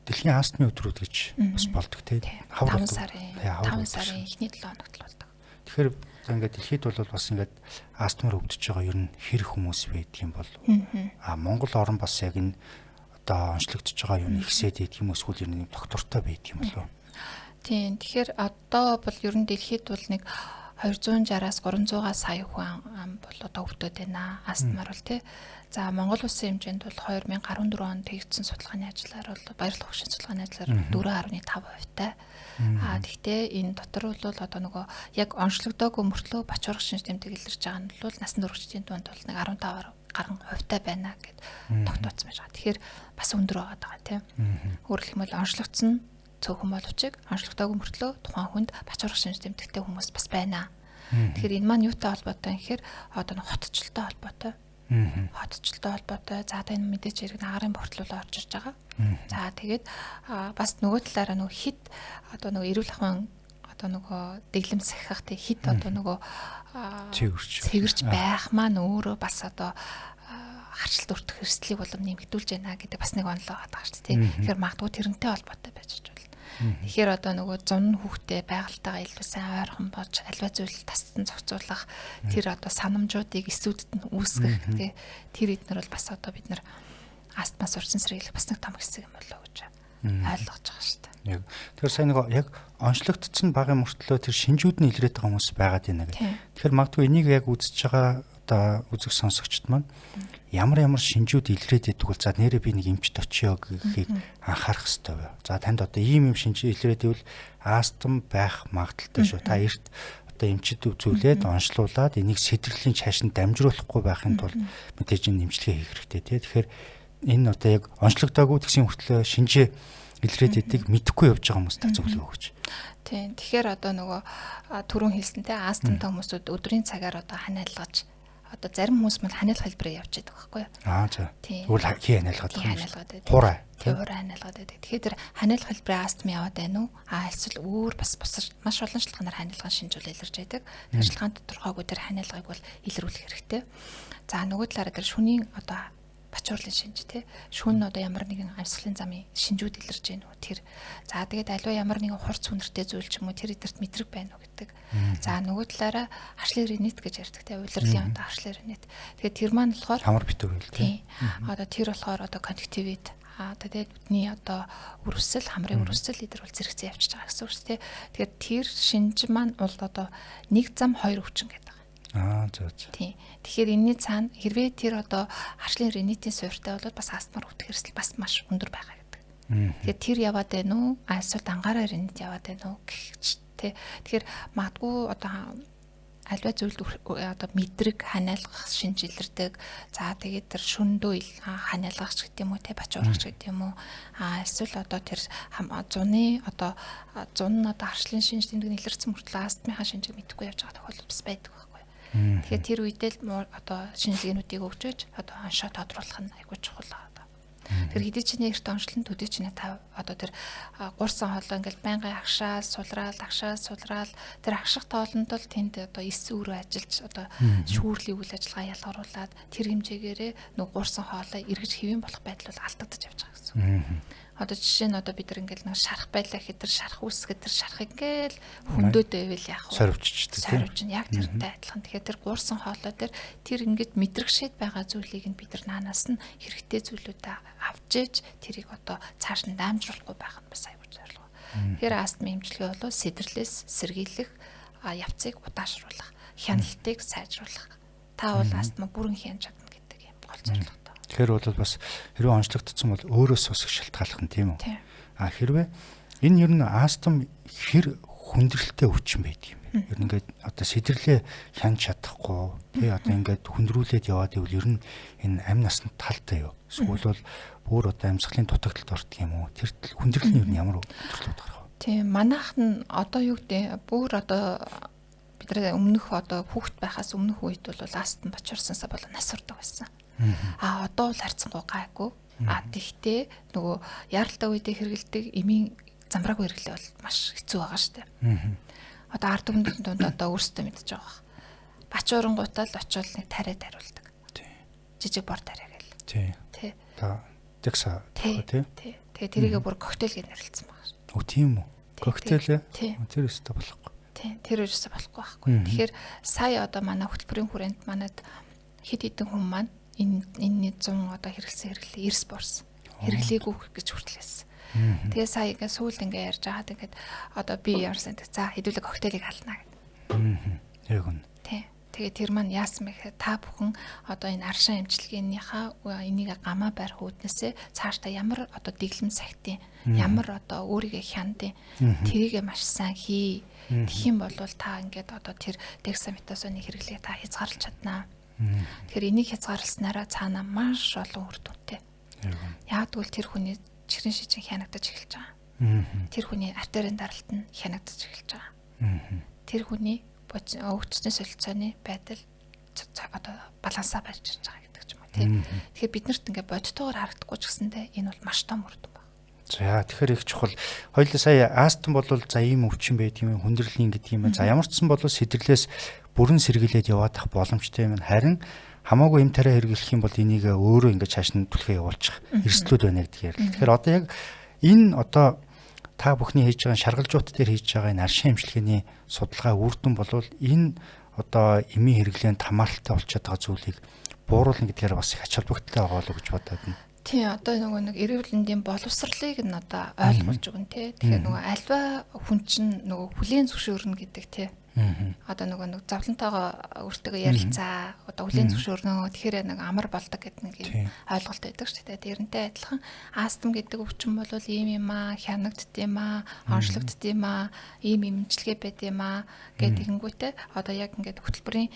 дэлхийн астмын өдрүүд гэж бас болдог тий. 5 сарын эхний 7 хоногт л болдог. Тэгэхээр ингээд дэлхийд бол бас ингээд астмаар өвдөж байгаа ер нь хэр хүмүүс байдаг юм бол Монгол орн бас яг энэ одоо онцлогдож байгаа юм ихсээд байдаг юм эсвэл ер нь доктортой байдаг юм болов уу? Тийм. Тэгэхээр одоо бол ер нь дэлхийд бол нэг 260-аас 300 сая хүн бол одоо өвдөд байна. Астмаар бол тий. За Монгол улсын хэмжээнд бол 2014 онд хийгдсэн судалгааны ажлаар бол баярлах хөшин судалгааны ажлаар 4.5%-тай. Тэгтээ энэ дотор бол одоо нөгөө яг онцлогдоогүй мөртлөө бачуурах шинж тэмдэг илэрч байгаа нь бол насан туршидын дунд бол нэг 15 гаруй хувьтай байна гэд тогтооцсон байж байгаа. Тэгэхээр бас өндөр байгаа даа тийм. Өөрөөр хэлбэл онцлогдсон цөөхөн боловч онцлогдоогүй мөртлөө тухайн хүнд бачуурах шинж тэмдэгтэй хүмүүс бас байна. Тэгэхээр энэ маань юутай холбоотой юм гэхээр одоо нэг хотчлолтой холбоотой. Хотчлолтой холбоотой. За одоо энэ мэдээж хэрэг агарын бохирдлол орж ирж байгаа. За тэгээд бас нөгөө талаараа нөгөө хит одоо нөгөө эрүүл ахуйн одоо нөгөө дэглэм сахих тий хит одоо нөгөө цэвэрч байх маань өөрөө бас одоо харчлалт өртөх эрсдлийг улам нэмэгдүүлж байна гэдэг бас нэг онолоо байгаа шүү дээ. Тэгэхээр магадгүй тэрнтэй холбоотой байж болно. Тэгэхээр одоо нөгөө зун хүүхдээ байгальтайгаа илүү сайн ойрхон болж альва зүйл тасцсан зохицуулах тэр одоо санамжуудыг эсүүдэд нь үүсгэх тий тэр эднэр бол бас одоо бид нар астмаас урьдчилан сэргийлэх бас нэг том хэсэг юм болоо гэж ойлгож байгаа шүү дээ. Яг тэгэхээр сайн нөгөө яг онцлогдсон бага мөртлөө тэр шинжүүд нь илрээд байгаа хүмүүс байгаад байна гэх. Тэгэхээр магадгүй энийг яг үзэж байгаа одоо үзэг сонсогчд маань ямар ямар шинжүүд илрээд идэх бол за нэрээ би нэг эмчт очиё гэхийг анхаарах хэрэгтэй байв. За танд одоо ийм юм шинж илрээд ивэл астм байх магадлалтай шүү. Та эрт одоо эмчид үзүүлээд онцлуулад энийг сэтгэрлийн чааш нь дамжруулахгүй байхын тулд мэдээж энэ эмчилгээ хийх хэрэгтэй тий. Тэгэхээр энэ одоо яг онцлогдоогүй тэгсэн хүртлээ шинжээ илрээд идэг мэдэхгүй явж байгаа хүмүүст зөвлөгөө өгч. Тийм. Тэгэхээр одоо нөгөө түрүүн хэлсэнтэй астмтай хүмүүсүүд өдрийн цагаар одоо ханиалгаж одоо зарим хүмүүс мал ханиалах хэлбэрээр явж байдаг байхгүй юу? Аа за. Тэгвэл хий ханиалгаад байгаа юм. Хуурай. Хуурай ханиалгаад байдаг. Тэгэхээр тэр ханиалах хэлбэрээр астм яваад байна уу? Аа эсвэл өөр бас маш олон шалтгаанаар ханиалгын шинжүүл илэрч байдаг. Тэр шалтгаан тодорхойгүй тэр ханиалгыг бол илрүүлэх хэрэгтэй. За нөгөө талаараа тэр шүнийн одоо бачуурлын шинж тий шүн одоо ямар нэгэн амьсгалын замын шинжүүд илэрч байна уу тэр. За тэгээд аливаа ямар нэгэн хурц хүнэртэй зүйл ч юм уу тэр эдэрт мэдрэг байна уу гэдэг. За нөгөө талаараа харшлын ринит гэж ярьдаг тий улирлын одоо харшлын ринит. Тэгээд тэр маань болохоор хамар битүүр хэл тий. Одоо тэр болохоор одоо контактивит одоо тэгээд нүдний одоо өрөвсөл хамрын өрөвсөл эдэр бол зэрэгцээ явчихж байгаа гэсэн үг шүү тий. Тэгэхээр тэр шинж маань бол одоо нэг зам хоёр өвчин гэдэг. Аа зөө зөө. Тийм. Тэгэхээр энэний цаана хэрвээ тэр одоо харшлын ринитийн суурьтай бол бас астмаар өвдөх эрсдэл бас маш өндөр байгаа гэдэг. Тэгэхээр тэр яваад байна уу? Эсвэл дангаараа ринит яваад байна уу гэх тий. Тэгэхээр магадгүй одоо альва зүйлд одоо мэдрэг ханиалгах шинж илэрдэг. За тэгээд тэр шөндөө ханиалгах ч гэдэг юм уу, те бач урах ч гэдэг юм уу. А эсвэл одоо тэр зуны одоо зун нь одоо харшлын шинж тэмдэг нь илэрсэн мөртлөө астмынхаа шинжийг мэдэхгүй явж байгаа тохиолдол бас байдаг байхгүй. Тэгэхээр тэр үедээ л одоо шинжилгээнүүдийг өгчөөж одоо оншоо тодруулах нь айгүй чухал байна. Тэр хэдий чиний эрт оншлон төдий чиний тав одоо тэр гурсан хоолой ингээл байнгын агшаал сулраал агшаал сулраал тэр агших тоолонд л тэнд одоо эс өрөө ажиллаж одоо шүүрлийн үйл ажиллагаа ялгаруулад тэр хэмжээгээрээ нөгөө гурсан хоолой эргэж хэвэн болох байдал бол алдагдаж явж байгаа гэсэн. Одоо жишээ нь одоо бид нар ингээл нэг шарах байлаа гэхэд тэр шарах үүсгэхэд тэр шарах ингээл хөндөд байвал яах вэ? Сорвччихдээ тийм. Сорвч нь яг тэрнтэй адилхан. Тэгэхээр тэр гуурсан хоолой дээр тэр ингээд мэдрэгшээд байгаа зүйлийг нь бид нар наанаас нь хэрэгтэй зүйлүүдээ авч ээж тэрийг одоо цааш нь даамжруулахгүй байх нь бас аюул зорилго. Тэгэхээр астмын эмчилгээ бол сэдэрлээс сэргийлэх, явцыг удаашруулах, хяналтыг сайжруулах. Та бол астма бүрэн хянаж чадна гэдэг юм гол зорилго. Тэгэхээр бол бас хэрвээ онцлогдсон бол өөрөөс бас их шалтгааллах нь тийм үү? А хэрвээ энэ ер нь астм хэр хүндрэлтэй өвчин байдаг юм бэ? Ер нь ингээд одоо сэдэрлээ хянаж чадахгүй тий одоо ингээд хүндрүүлээд яваад ивэл ер нь энэ амь насанд талтай юу? Эсвэл бол бүр одоо амьсгалын дутагдалд ордог юм уу? Тэр хүндрэл нь ер нь ямар төрлүүд гарах вэ? Тийм, манайх нь одоо юу гэдэг бүр одоо бид нар өмнөх одоо хүүхэд байхаас өмнөх үед бол астм бочорсонсаа болоо нас урдаг байсан. А одоо бол харьцангуй гайгүй. А тэгтээ нөгөө яралтай үедээ хэрэгэлдэг эмийн замбраагүй хэрэглээ бол маш хэцүү байгаа шүү дээ. Одоо ард түмний дунд одоо өөрсдөө мэдж байгаа бах. Бач урангуутаа л очиод нэг тариа тариулдаг. Жижиг бор тариа гэл. Тий. Тий. Та декса тий. Тий. Тэгээ тэрийгээ бүр коктейл гэж нэрлэлсэн байгаа шүү. Оо тийм үү. Коктейл ээ? Тэр өстө болохгүй. Тий. Тэр өстө болохгүй байхгүй. Тэгэхээр сая одоо манай хөтөлбөрийн хүрээнд манад хэд хэдэн хүн маань энэ 100 одоо хэрэглэсэн хэрэглээ эрс борсон. Хэрэглээгүй гэж хүртэл хэлсэн. Тэгээ сая ингээ сүүлд ингээ ярьж байгаад ингээд одоо би ярьсан. За хэдүүлээ коктейлийг халнаа гэдэг. Яг үнэ. Тий. Тэгээ тэр маань яасан бэ гэхээр та бүхэн одоо энэ аршин эмчилгээнийхаа энийг гамаа барих үүднээсээ цаашдаа ямар одоо дэглэм сахтын, ямар одоо өөрийгөө хяндын тэрийгэ маш сайн хий. Тэгэх юм бол та ингээд одоо тэр дексаметазоны хэрэглээг та хязгаарлаж чаднаа. Тэгэхээр энийг хязгаарласнараа цаанаа маш олон үр дүнтэй. Яг тэгвэл тэр хүний чихрийн шижин хянагдаж эхэлж байгаа. Тэр хүний артерийн даралт нь хянагдаж эхэлж байгаа. Тэр хүний өвчтний солилцооны байдал одоо балансаа барьж ирж байгаа гэдэг ч юм уу тий. Тэгэхээр биднэрт ингээ бодтойгоор харагдахгүй ч гэсэндээ энэ бол маш том үр дүн байна. За тэгэхээр их чухал. Хоёулаа сая астм бол за ийм өвчин байдаг юм, хүндрэлийн гэдэг юм. За ямар ч сан бол сэдэрлээс бүрэн сэргийлээд яваад ах боломжтой юм. Харин хамаагүй эм тариа хэрэглэх юм бол энийг өөрөө ингэж цааш нь түлхээ явуулчих эрсдлүүд байна гэдэг ярьлаа. Тэгэхээр одоо яг энэ одоо та бүхний хийж байгаа шаргалжуут дээр хийж байгаа энэ аршин эмчилгээний судалгаа үр дүн болвол энэ одоо эмийн хэрэглээнд хамааралтай болчиход байгаа зүйлийг бууруулна гэдгээр бас их ач холбогдолтой байгаа болов уу гэж бодоод байна. Тийм, одоо нөгөө нэг эрүүл мэндийн боловсролыг нь одоо ойлгуулж өгнө тий. Тэгэхээр нөгөө альва хүн чинь нөгөө хүлээн зөвшөөрнө гэдэг тий. Одоо нөгөө нэг зовлонтойгоо өөртөөгөө ярилцаа, одоо хүлээн зөвшөөрнө. Тэгэхээр нэг амар болдог гэдэг нэг юм ойлголт байдаг шүү дээ. Тэрнтэй адилхан астм гэдэг өвчин бол ийм юм аа, хянагдд юм аа, онцлогдд юм аа, ийм эмчилгээ байд юм аа гэдэг тэгэнгүүтээ одоо яг ингээд хөтөлбөрийн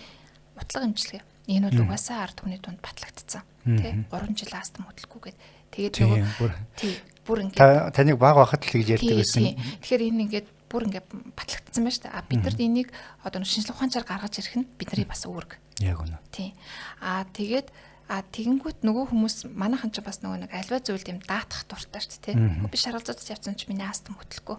утлаг эмчилгээ. Энэ бол угаасаа ард түмний дунд батлагдсан. Тэ 3 жил астм хөдөлгүйгээд тэгээд нөгөө тий бүр ингээд таныг баг байхад л гэж ярьдаг байсан. Тэгэхээр энэ ингээд бүр ингээд батлагдсан байна шүү дээ. А бид нарт энийг одоо шинжлэх ухаанчаар гаргаж ирэх нь бидний бас үүрэг. Яг үнэ. Тий. А тэгээд тэгэнгүүт нөгөө хүмүүс манайхан ч бас нөгөө нэг альва зүйлд юм даатах дуртай шүү дээ, тий. Би шаргалзуудад явсан ч миний астм хөдлөхгүй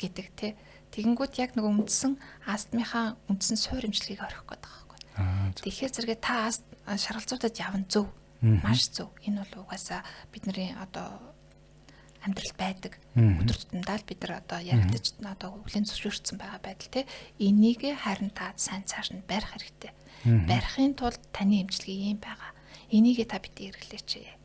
гэдэг тий. Тэгэнгүүт яг нөгөө үндсэн астмынхаа үндсэн суур эмчилгээг орхих гээд байгаа байхгүй. Тэгэхээр зэрэгэ та шаргалзуудад явна зөв. Маш зөв. Энэ бол угаасаа бидний одоо амьдрал байдаг. Өдөр тутамдаа л бид нар одоо яригдаж одоо хүлээн зөвшөөрсөн байгаа байдал тий. Энийг харин та сайн цааш нь барих хэрэгтэй. Барихын тулд таны эмчилгээ ийм байгаа. Энийгээ та битгий хэрэглээч.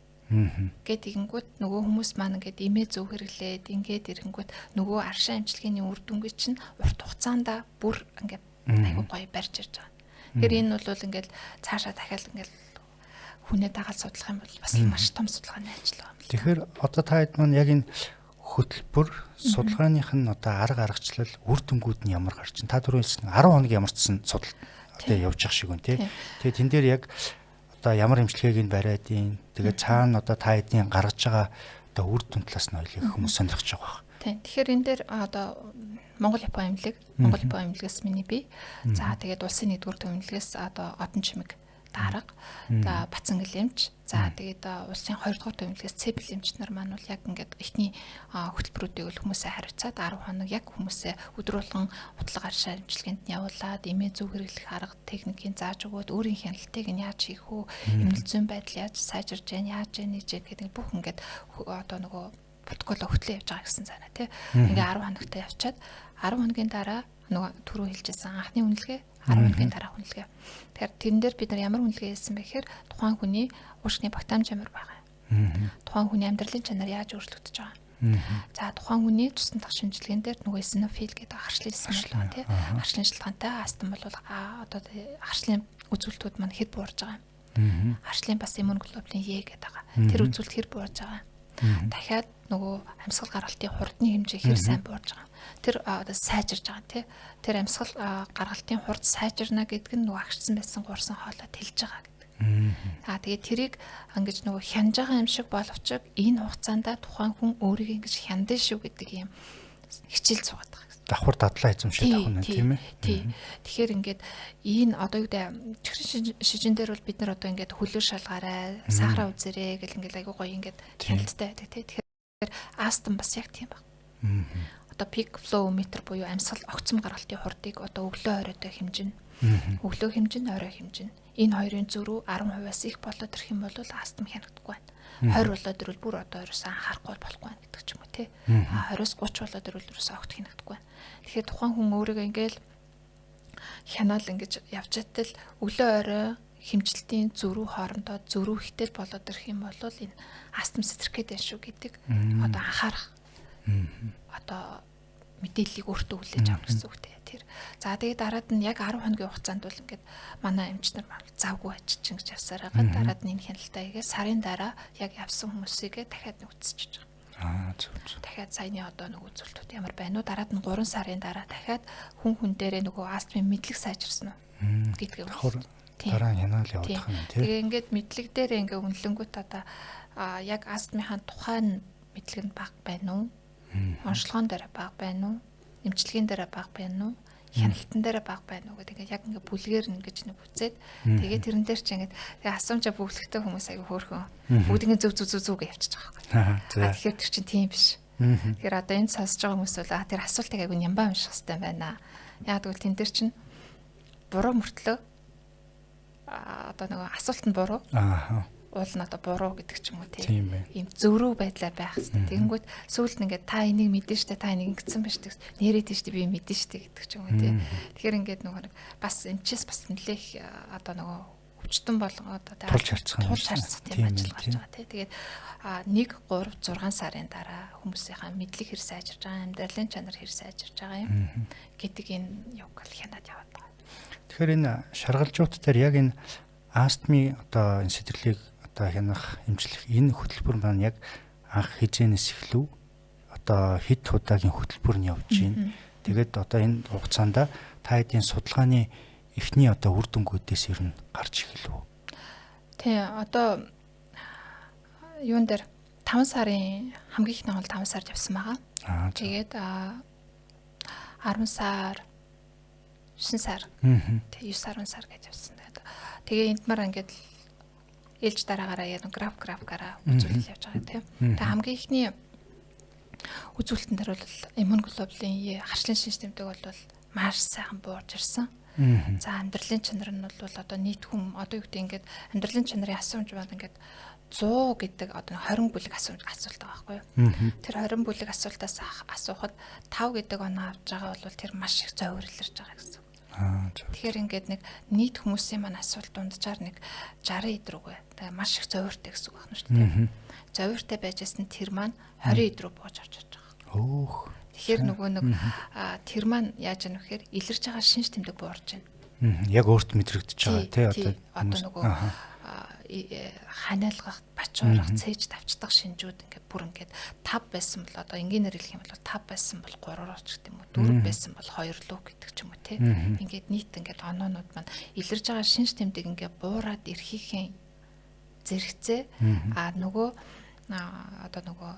Гэт тэгэнгүүт нөгөө хүмүүс маань ингээд эмээ зөв хэрэглээд ингээд ирэнгүүт нөгөө аршин эмчилгээний үр дүнгийн чинь урт хугацаанд бүр ингээд айгуу гоё барьж ирж байгаа. Тэгэхээр энэ бол ингээд цаашаа дахиад ингээд Хүнээ дагаад судлах юм бол бас маш том судалгааны ажил байна. Тэгэхээр одоо та хэд маань яг энэ хөтөлбөр судалгааных нь одоо арга аргачлал үр дүнгууд нь ямар гарч чинь та түрүү хэлсэн 10 хоног ямарчсан судал одоо явж явах шиг байна тий. Тэгээ тэн дээр яг одоо ямар эмчилгээг нь бариад ийн тэгээ цаана одоо та хэдийн гаргаж байгаа одоо үр дүн талаас нь ойлыг хүмүүс сонирхож байгаа байх. Тийм. Тэгэхээр энэ дээр одоо Монгол Япон эмнэлэг, Монгол Япон эмнэлгээс миний бие. За тэгээд улсын 1-р төвлөгөөс одоо Одон чимэг дарга, за Бацангэл эмч, за тэгээд улсын 2-р төвлөгөөс Цэбэл эмч нар маань бол яг ингээд эхний хөтөлбөрүүдийг л хүмүүсээ хариуцаад 10 хоног яг хүмүүсээ өдөр болгон утлаг аршаа эмчилгээнд нь явуулаад эмээ зөв хэрэглэх арга техникийг зааж өгөөд өөрийн хяналтыг нь яаж хийх үү, эмнэл зүйн байдал яаж сайжирж гэн, яаж нээж гэдэг бүх ингээд одоо нөгөө протоколоо хөтлөө явж байгаа гэсэн цаанаа тий. Ингээ 10 хоногтой явчаад 10 хоногийн дараа нөгөө түрүү хэлжсэн анхны үнэлгээ 10 хоногийн дараах үнэлгээ. Тэгэхээр тэрэн дээр бид нар ямар үнэлгээ хийсэн бэ гэхээр тухайн хүний уушгины багтаамж ямар байгаа юм. Тухайн хүний амьдралын чанар яаж өөрчлөгдөж байгаа юм. За тухайн хүний цусны дах шинжилгээнд дээр нөгөө эсинофил гэдэг харшлын эсэм байна тий. Харшлын шалтгаантай астм бол одоо харшлын үзүүлэлтүүд маань хэд буурж байгаа юм. Харшлын бас иммуноглобулин Е гэдэг байгаа. Тэр үзүүлэлт хэр буурж байгаа юм. Дахиад нөгөө амьсгал гаргалтын хурдны хэмжээ хэр сайн буурж байгаа. Тэр одоо сайжирж байгаа тий. Тэр амьсгал гаргалтын хурд сайжирна гэдэг нь нөгөө агшсан байсан гурсан хоолой тэлж байгаа гэдэг. Аа тэгээд тэрийг ингэж нөгөө хянаж байгаа юм шиг боловч энэ хугацаанд тухайн хүн өөрийгөө ингэж хяндаа шүү гэдэг юм хичээл суугаад байгаа гэсэн. Давхар дадлаа эзэмшээд авах нь тийм ээ. Тий. Тэгэхээр ингээд энэ одоо юу гэдэг чихрийн шижин дээр бол бид нар одоо ингээд хөлөө шалгаарай, сахараа үзэрэй гэл ингээд айгуу гоё ингээд хяналттай байдаг тий. Тэгэхээр астм бас яг тийм баг. Одоо peak flow meter буюу амьсгал огцом гаргалтын хурдыг одоо өглөө оройтой хэмжинэ. Өглөө хэмжинэ, орой хэмжинэ. Энэ хоёрын зөрүү 10%-аас их болоод ирэх юм бол астм хянагдахгүй байна. 20 болоод ирвэл бүр одоо ерөөсөө анхаарахгүй болохгүй байна гэдэг ч юм уу тий. А 20-с 30 болоод ирвэл ерөөсөө огт хянагдахгүй байна. Тэгэхээр тухайн хүн өөрийгөө ингээл хянаал ингэж явж байтал өглөө орой хэмжилтийн зөрүү хоорондоо зөрүү хитэл болоод ирэх юм бол энэ астм сэтрэх гээд байна шүү гэдэг одоо анхаарах одоо мэдээллийг өөртөө хүлээж авах гэсэн үг те тэр. За тэгээд дараад нь яг 10 хоногийн хугацаанд бол ингээд манай эмч нар завгүй ажиллаж ингэж явсаар байгаа. Дараад нь энэ хяналтаа хийгээ сарын дараа яг явсан хүмүүсийгээ дахиад нэг үзчихэж байгаа. Аа зөв зөв. Дахиад саяны одоо нэг үзүүлэлтүүд ямар байна уу? Дараад нь 3 сарын дараа дахиад хүн хүн дээрээ нөгөө астмын мэдлэг сайжирсан уу гэдгээ дараа нь хянаал явуулах юм тий. Тэгээ ингээд мэдлэг дээрээ ингээ үнэлэнгүүт одоо яг астмынхаа тухайн мэдлэг нь бага байна уу? Онцлогоон дээр бага байна уу? Эмчилгээнд дээр бага байна уу? Хяналтан дээр бага байна уу гэдэг ингээд яг ингээд бүлгээр нь гэж нэг үзээд тэгээ тэрэн дээр чи ингээд тэгээ асуумжаа бүглэхтэй хүмүүс аягүй хөөрхөн бүгд ингээд зөв зөв зөв зөв гэж явчихж байгаа байхгүй. Тэгэхээр тэр чинь тийм биш. Тэгэхээр одоо энд сонсож байгаа хүмүүс бол тэр асуултыг аягүй нямбай унших хэрэгтэй байна. Яг тэгвэл тэн дээр чинь буруу мөртлөө одоо нөгөө асуулт нь буруу. Аа. Уул нь одоо буруу гэдэг ч юм уу тийм. Ийм зөрүү байдлаар байх хэрэгтэй. Тэгэнгүүт сүүлд нь ингээд та энийг мэдэн штэ, та энийг ингэсэн ба штэ, нэрээд штэ би мэдэн штэ гэдэг ч юм уу тийм. Тэгэхээр ингээд нөгөө нэг бас эмчээс бас нэлээх одоо нөгөө өвчтөн болгоод одоо тулж харьцах тийм ажил гарч байгаа тий. Тэгээд 1 3 6 сарын дараа хүмүүсийнхаа мэдлэг хэр сайжирж байгаа, амьдралын чанар хэр сайжирж байгаа юм гэдэг энэ юг л хянаад яваад байгаа. Тэгэхээр энэ шаргалжууд дээр яг энэ астмын одоо энэ сэтгэлийг одоо хянах, эмчлэх энэ хөтөлбөр маань яг анх хизээнээс эхлэв. Одоо хэд удаагийн хөтөлбөр нь явж байна. Тэгээд одоо энэ хугацаанд та хэдийн судалгааны эхний одоо үр дүнгуудээс ер нь гарч эхэлв. Тий, одоо юун дээр 5 сарын хамгийн ихний бол 5 сард явсан байгаа. Тэгээд 10 сар 9 сар. Тий, 9 10 сар гэж явсан. Тэгээ энд мар ингээд ээлж дараагаараа яг графикаараа үзүүлэл явж байгаа тийм. Тэгээ хамгийн ихний үзүүлэлтэн дээр бол иммуноглобулин Е харшлын шинж тэмдэг бол маш сайхан буурж ирсэн. За амьдралын чанар нь бол одоо нийт хүм одоо юу гэдэг ингээд амьдралын чанарын асуумж маань ингээд 100 гэдэг одоо 20 бүлэг асуулт байгаа байхгүй юу. Тэр 20 бүлэг асуултаас асуухад 5 гэдэг оноо авч байгаа бол тэр маш их зовирлэрж байгаа гэсэн. Тэгэхээр ингээд нэг нийт хүмүүсийн маань асуулт дунджаар нэг 60 эд рүүгээ тэгээ маш их зовиортой гэсэн үг байна шүү дээ. Зовиортой байжсэн тэр маань 20 эд рүү бууж орж ирж байгаа. Өөх. Тэгэхээр нөгөө нэг тэр маань яаж яах вэ гэхээр илэрч байгаа шинж тэмдэг буурж байна. Яг өөрт мэдрэгдэж байгаа тий одоо нөгөө ханиалгах, бачуурах, цээж тавчдах шинжүүд ингээд бүр ингээд 5 байсан бол одоо энгийнээр хэлэх юм бол 5 байсан бол 3-оор ч гэдэг юм уу, 4 байсан бол 2 луу гэдэг ч юм уу тий. Ингээд нийт ингээд оноонууд маань илэрж байгаа шинж тэмдэг ингээд буураад ирэхийнхээ зэрэгцээ нөгөө одоо нөгөө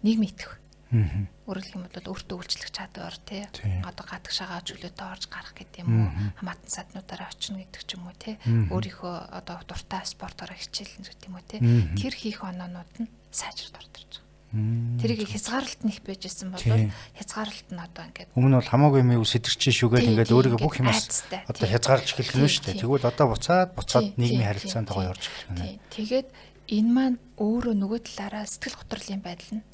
нийгмийн итгэх. Өөрөөр хэлэх юм бол өөртөө үйлчлэх чадвар тий одоо гадагшаага чөлөөтэй орж гарах гэдэг юм уу, хамаатан саднуудаараа очино гэдэг ч юм уу тий, өөрийнхөө одоо дуртай спортоороо хичээлнэ гэдэг юм уу тий, тэр хийх оноонууд нь сайжраад орж ирж байгаа. Тэрийг хязгаарлалт нь их байжсэн бол хязгаарлалт нь одоо ингээд өмнө бол хамаагүй юм юу сэтэрч шүүгээл ингээд өөрийгөө бүх юмас одоо хязгаарлаж эхэлэх нь шүү дээ. Тэгвэл одоо буцаад нийгмийн харилцаанд гоё орж эхэлэх нь. Тэгээд энэ маань өөрөө нөгөө талаараа сэтгэл готрлын байдал нь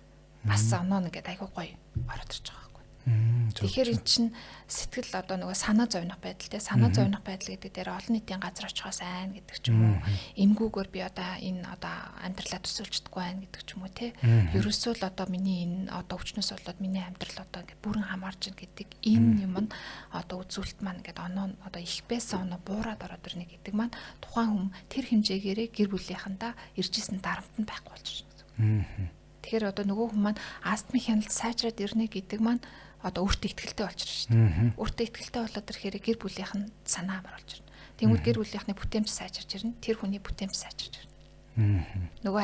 бас оноо нэгээд айгүй гоё ороод ирж байгаа байхгүй. Тэгэхээр эн чинь сэтгэл одоо нөгөө санаа зовнох байдал те, санаа зовнох байдал гэдэг дээр олон нийтийн газар очихоос айн гэдэг ч юм уу, эмгүүгээр би одоо энэ одоо амьдралаа төсөөлж чадахгүй байна гэдэг ч юм уу те. Ерөөсөө л одоо миний энэ одоо өвчнөөс болоод миний амьдрал одоо ингээд бүрэн хамаарч ин гэдэг энэ юм нь одоо үзүүлэлт маань ингээд оноо одоо их байсан оноо буураад ороод ирнэ гэдэг маань тухайн хүн тэр хэмжээгээрээ гэр бүлийнхэндээ ирж исэн дарамт нь байхгүй болж байна гэсэн. Тэгэхээр одоо нөгөө хүн маань астмын хяналт сайжраад ирнэ гэдэг маань одоо өөртөө ихтгэлтэй болчихно шүү дээ. Өөртөө ихтгэлтэй болоод ирэхээр гэр бүлийнх нь санаа амар болж ирнэ. Тэнгүүд гэр бүлийнхний бүтээмж сайжирч ирнэ. Тэр хүний бүтээмж сайжирч ирнэ. Нөгөө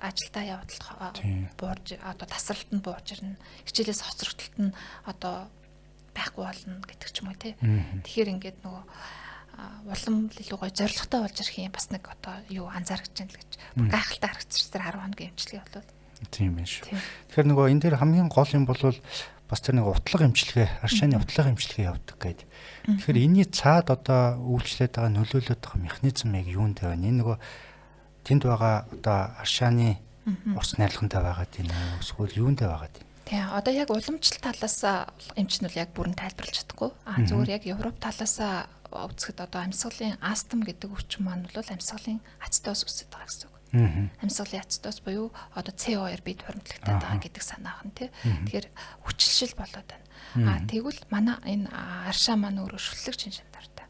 ажилдаа явдалд буурж одоо тасралт нь буурж ирнэ. Хичээлээс хоцрогдолт нь одоо байхгүй болно гэдэг ч юм уу те. Тэгэхээр ингээд нөгөө улам илүү гоё зоригтой болж ирэх юм бас нэг одоо юу анзаарч байна л гэж гайхалтай харагдчих тэр 10 хоногийн эмчилгээ болвол. Тийм байх шүү. Тэгэхээр нөгөө энэ дээр хамгийн гол юм бол бас тэр нэг утлага эмчилгээ, аршааны утлага эмчилгээ явдаг гээд. Тэгэхээр энэний цаад одоо үйлчлээд байгаа, нөлөөлөд байгаа механизм яг юунд вэ? Энэ нөгөө тэнд байгаа одоо аршааны ус найрлагантай байгаа тийм үү? Эсвэл юунд байгаа тийм? Тийм. Одоо яг уламжлалт талаас эмч нь бол яг бүрэн тайлбарлаж чадахгүй. Зүгээр яг Европ талаас үзэхэд одоо амьсгалын астм гэдэг өвчин маань бол амьсгалын ацетоз үүсэж байгаа гэсэн үг. Амьсгалын ацетоз буюу одоо CO2 бид хуримтлагтаад байгаа гэдэг санаа хан тий. Тэгэхээр хүчлшил болоод байна. Тэгвэл манай энэ аршаа маань өөрөө шүлтлэг чин чанартай.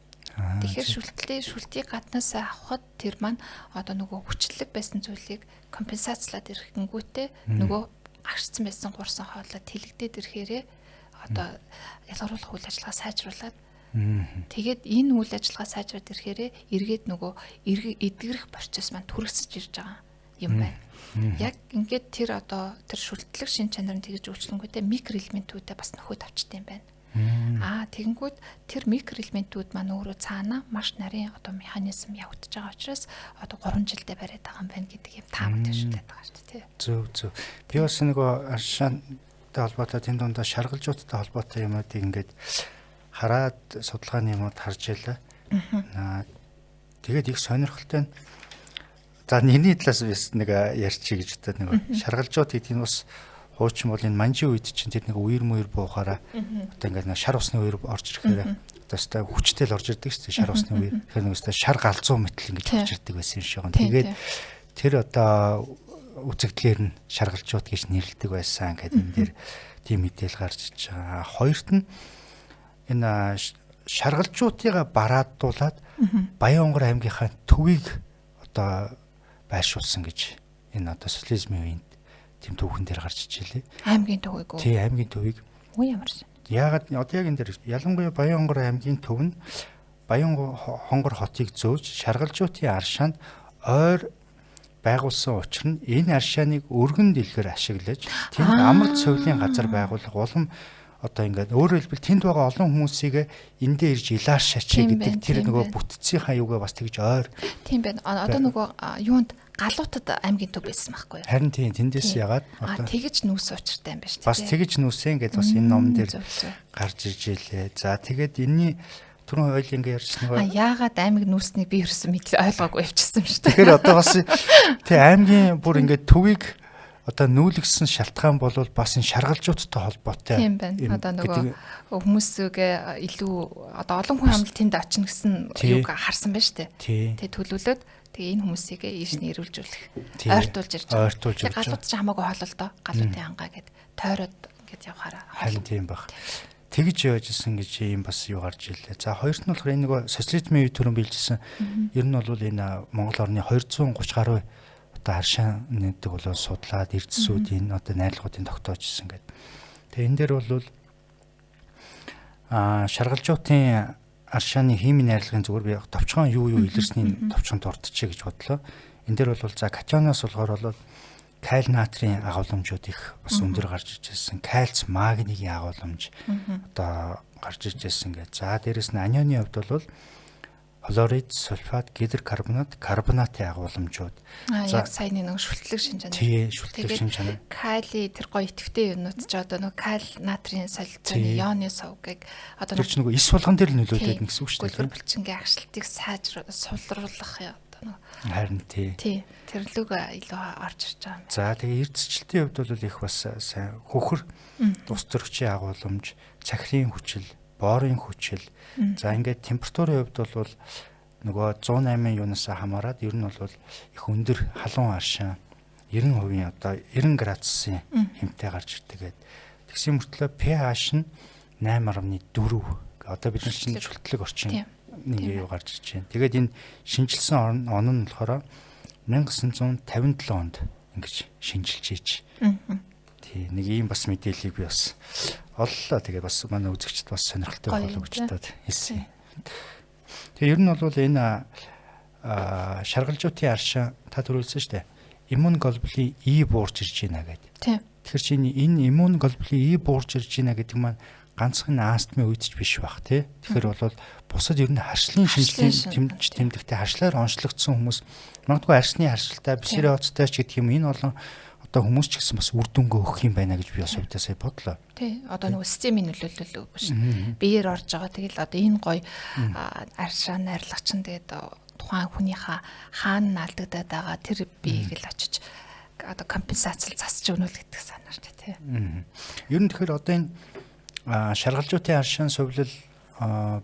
Тэгэхээр шүлтийг гаднаас авахад тэр маань одоо нөгөө хүчлэг байсан зүйлийг компенсацлаад ирэхэнгүүтээ нөгөө агшсан байсан гурсан хоолой тэлэгдээд ирэхээрээ одоо ялгаруулах үйл ажиллагаа сайжруулад тэгээд энэ үйл ажиллагаа сайжраад ирэхээрээ эргээд нөгөө эдгэрэх процесс маань түргэсэж ирж байгаа юм байна. Яг ингээд тэр одоо тэр шүлтлэг шин чанар нь тэгж үйлчлэнгүүтээ микроэлементүүдээ бас нөхөд авчт юм байна. Тэгэнгүүт тэр микроэлементүүд маань өөрөө цаана маш нарийн одоо механизм явагдаж байгаа учраас одоо 3 жилдээ бариад байгаа юм байна гэдэг юм таамаг дэвшүүлээд байгаа шүү дээ. Зөв зөв. Би бас нөгөө аршаантай холбоотой тэнд дундаа шаргалжуудтай холбоотой юмнуудыг ингээд хараад судалгааны юмуд харж байлаа. Тэгээд их сонирхолтой нь за нэгний талаас бас нэг ярьчих гэж бодоод нэг шаргалжууд гэдэг нь бас хуучин бол энэ манжийн үед чинь тэр нэг үер муйр буухаараа одоо ингээд нэг шар усны үер орж ирэхээр одоо өстой хүчтэй л орж ирдэг шүү дээ шар усны үер. Тэгэхээр нэг өстой шар галзуу мэтэл ингэж орж ирдэг байсан юм шиг байна. Тэгээд тэр одоо үзэгдлэр нь шаргалжууд гэж нэрлэдэг байсан гэдэг энэ дээр тийм мэдээлэл гарч иж байгаа. Хоёрт нь энэ шаргалжуудыгаа бараадуулаад Баян-Онгор аймгийнхаа төвийг одоо байршуулсан гэж энэ одоо социализмын үеийн тийм түүхэн дээр гарч ижээ лээ. Аймгийн төвийг үү? Тий, аймгийн төвийг. Үгүй ямар шин. Яагаад одоо яг энэ дээр ялангуяа Баян-Онгор аймгийн төв нь Баян-Хонгор хотыг зөөж шаргалжуутын аршаанд ойр байгуулсан учир нь энэ аршааныг өргөн дэлгэр ашиглаж тэнд амралт совилын газар байгуулах улам одоо ингээд өөрөөр хэлбэл тэнд байгаа олон хүмүүсийг эндээ ирж илааршаач гэдэг тэр нөгөө бүтцийнхаа юугаа бас тэгж ойр. Тийм байна. Одоо нөгөө юунд галуутад аймгийн төв байсан байхгүй юу? Харин тийм тэндээс ягаад одоо тэгэж нүүс учиртай юм байна шүү дээ. Бас тэгэж нүүсэн гэдээ бас энэ ном дээр гарч иж илээ. За тэгээд энэний түрүүн ойл ингээ ярьсан нөгөө яагаад аймаг нүүснийг би ерөөсөн мэд ойлгоогүй явчихсан юм шүү дээ. Тэгэхээр одоо бас тий аймгийн бүр ингээд төвийг одоо нүүлгсэн шалтгаан бол бас энэ шаргалжуудтай холбоотой. Тийм байна. Одоо нөгөө хүмүүсгээ илүү одоо олон хүн амл тэнд очино гэсэн юг харсан байна шүү дээ. Тэг төлөвлөөд тэгээ энэ хүмүүсийг ийш нь ирүүлжүүлэх, ойртуулж ирж байгаа. Ойртуулж ирж байгаа. Галууд ч хамаагүй хоол л доо. Галуудын ангаа гэд тойроод ингээд явахаараа. Харин тийм баг. Тэгж явж исэн гэж юм бас юу гарч ирлээ. За хоёрт нь болохоор энэ нөгөө социализмын үед түрүүн биелжсэн. Ер нь бол энэ Монгол орны 230 гаруй одоо аршаан гэдэг бол судлаад эрдэсүүдийн одоо найрлагуудын тогтоож исэн гэдэг. Тэгээ энэ дээр бол шаргалжуутын аршааны химийн найрлагын зүгээр би товчхон юу илэрснийг товчхон дурдчихъя гэж бодлоо. Энэ дээр бол за катионоос болохоор бол каль натрийн агуулмжууд их бас өндөр гарч иж ирсэн. Кальц магнигийн агуулмж одоо гарч иж ирсэн гэж. За дээрэс нь анионы хувьд бол хлорид, сульфат, гидрокарбонат, карбонатын агуулмжууд. За яг саяны нэг шүлтлэг шин чанар. Тий, шүлтлэг шин чанар. Кали тэр гоё идэвхтэй юмнууд ч одоо нэг каль натрийн солилцооны ионы сувгийг одоо тэр чинь нөгөө эс болгон дээр л нөлөөлөд гэсэн үг шүү дээ. Гөлөр булчингийн агшилтыг сайжруулах, сулруулах одоо нэг харин тий. Тий, тэрлүүг илүү орж ирж байгаа юм. За тэгээ эрдэсчлэлтийн хувьд бол их бас сайн хөхөр ус төрөгчийн агуулмж, цахирын хүчил, борын хүчил. За ингээд температурын хувьд бол нөгөө 108 юунаас хамаарат ер нь бол их өндөр халуун аршаан 90% одоо 90 градусын хэмтэй гарч ирдэг гэдэг. Тэгсэн мөртлөө pH нь 8.4. Одоо бид нар чинь шүлтлэг орчин нэг юу гарч ирж байна. Тэгээд энэ шинжилсэн он нь болохоор 1957 онд ингэж шинжилж ийж. Тий, нэг ийм бас мэдээллийг би бас оллоо. Тэгээд бас манай үзэгчд бас сонирхолтой болов гэж бодоод хэлсэн. Тэгээ ер нь бол энэ шаргалжуутын аршаа та түрүүлсэн шүү дээ. Иммун глобулин И буурч ирж байна гэдэг. Тийм. Тэгэхээр чи энэ иммун глобулин И буурч ирж байна гэдэг маань ганцхан астмын үед ч биш бах тий. Тэгэхээр бол бусад ер нь харшлын шинжилгээний тэмдэж тэмдэгтэй харшлаар онцлогдсон хүмүүс магадгүй арсны харшилтай бисериоцтой ч гэдэг юм энэ болон одоо хүмүүс ч гэсэн бас үр дүнгээ өгөх юм байна гэж би бас хувьдаа сая бодлоо. Тий. Одоо нөгөө системийн нөлөөлөл биш. Биеэр орж байгаа. Тэгэл одоо энэ гоё аршаа найрлах чинь тэгээд тухайн хүнийхээ хаана алдагдаад байгаа тэр биеийг л очиж одоо компенсацил засч өгнө л гэдэг санаа шүү дээ тий. Ер нь тэгэхээр одоо энэ шаргалжуутын аршаан сувилал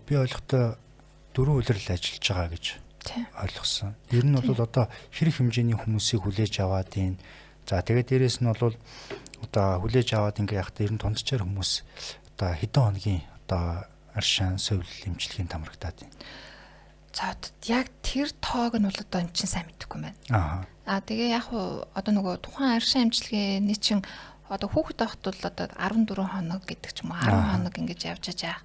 би ойлгохдоо дөрвөн улирал ажиллаж байгаа гэж ойлгосон. Ер нь бол одоо хэрэг хэмжээний хүмүүсийг хүлээж аваад энэ за тэгээд дээрэс нь бол одоо хүлээж аваад ингээ яхад ер нь тунджаар хүмүүс одоо хэдэн хоногийн одоо аршаан сувилал эмчилгээнд хамрагдаад байна. За яг тэр тоог нь бол одоо эн чинь сайн мэдэхгүй байна. Аа тэгээ яг уу одоо нөгөө тухайн аршаан эмчилгээний чинь одоо хүүхэд байхад бол одоо 14 хоног гэдэг ч юм уу 10 хоног ингэж явж яах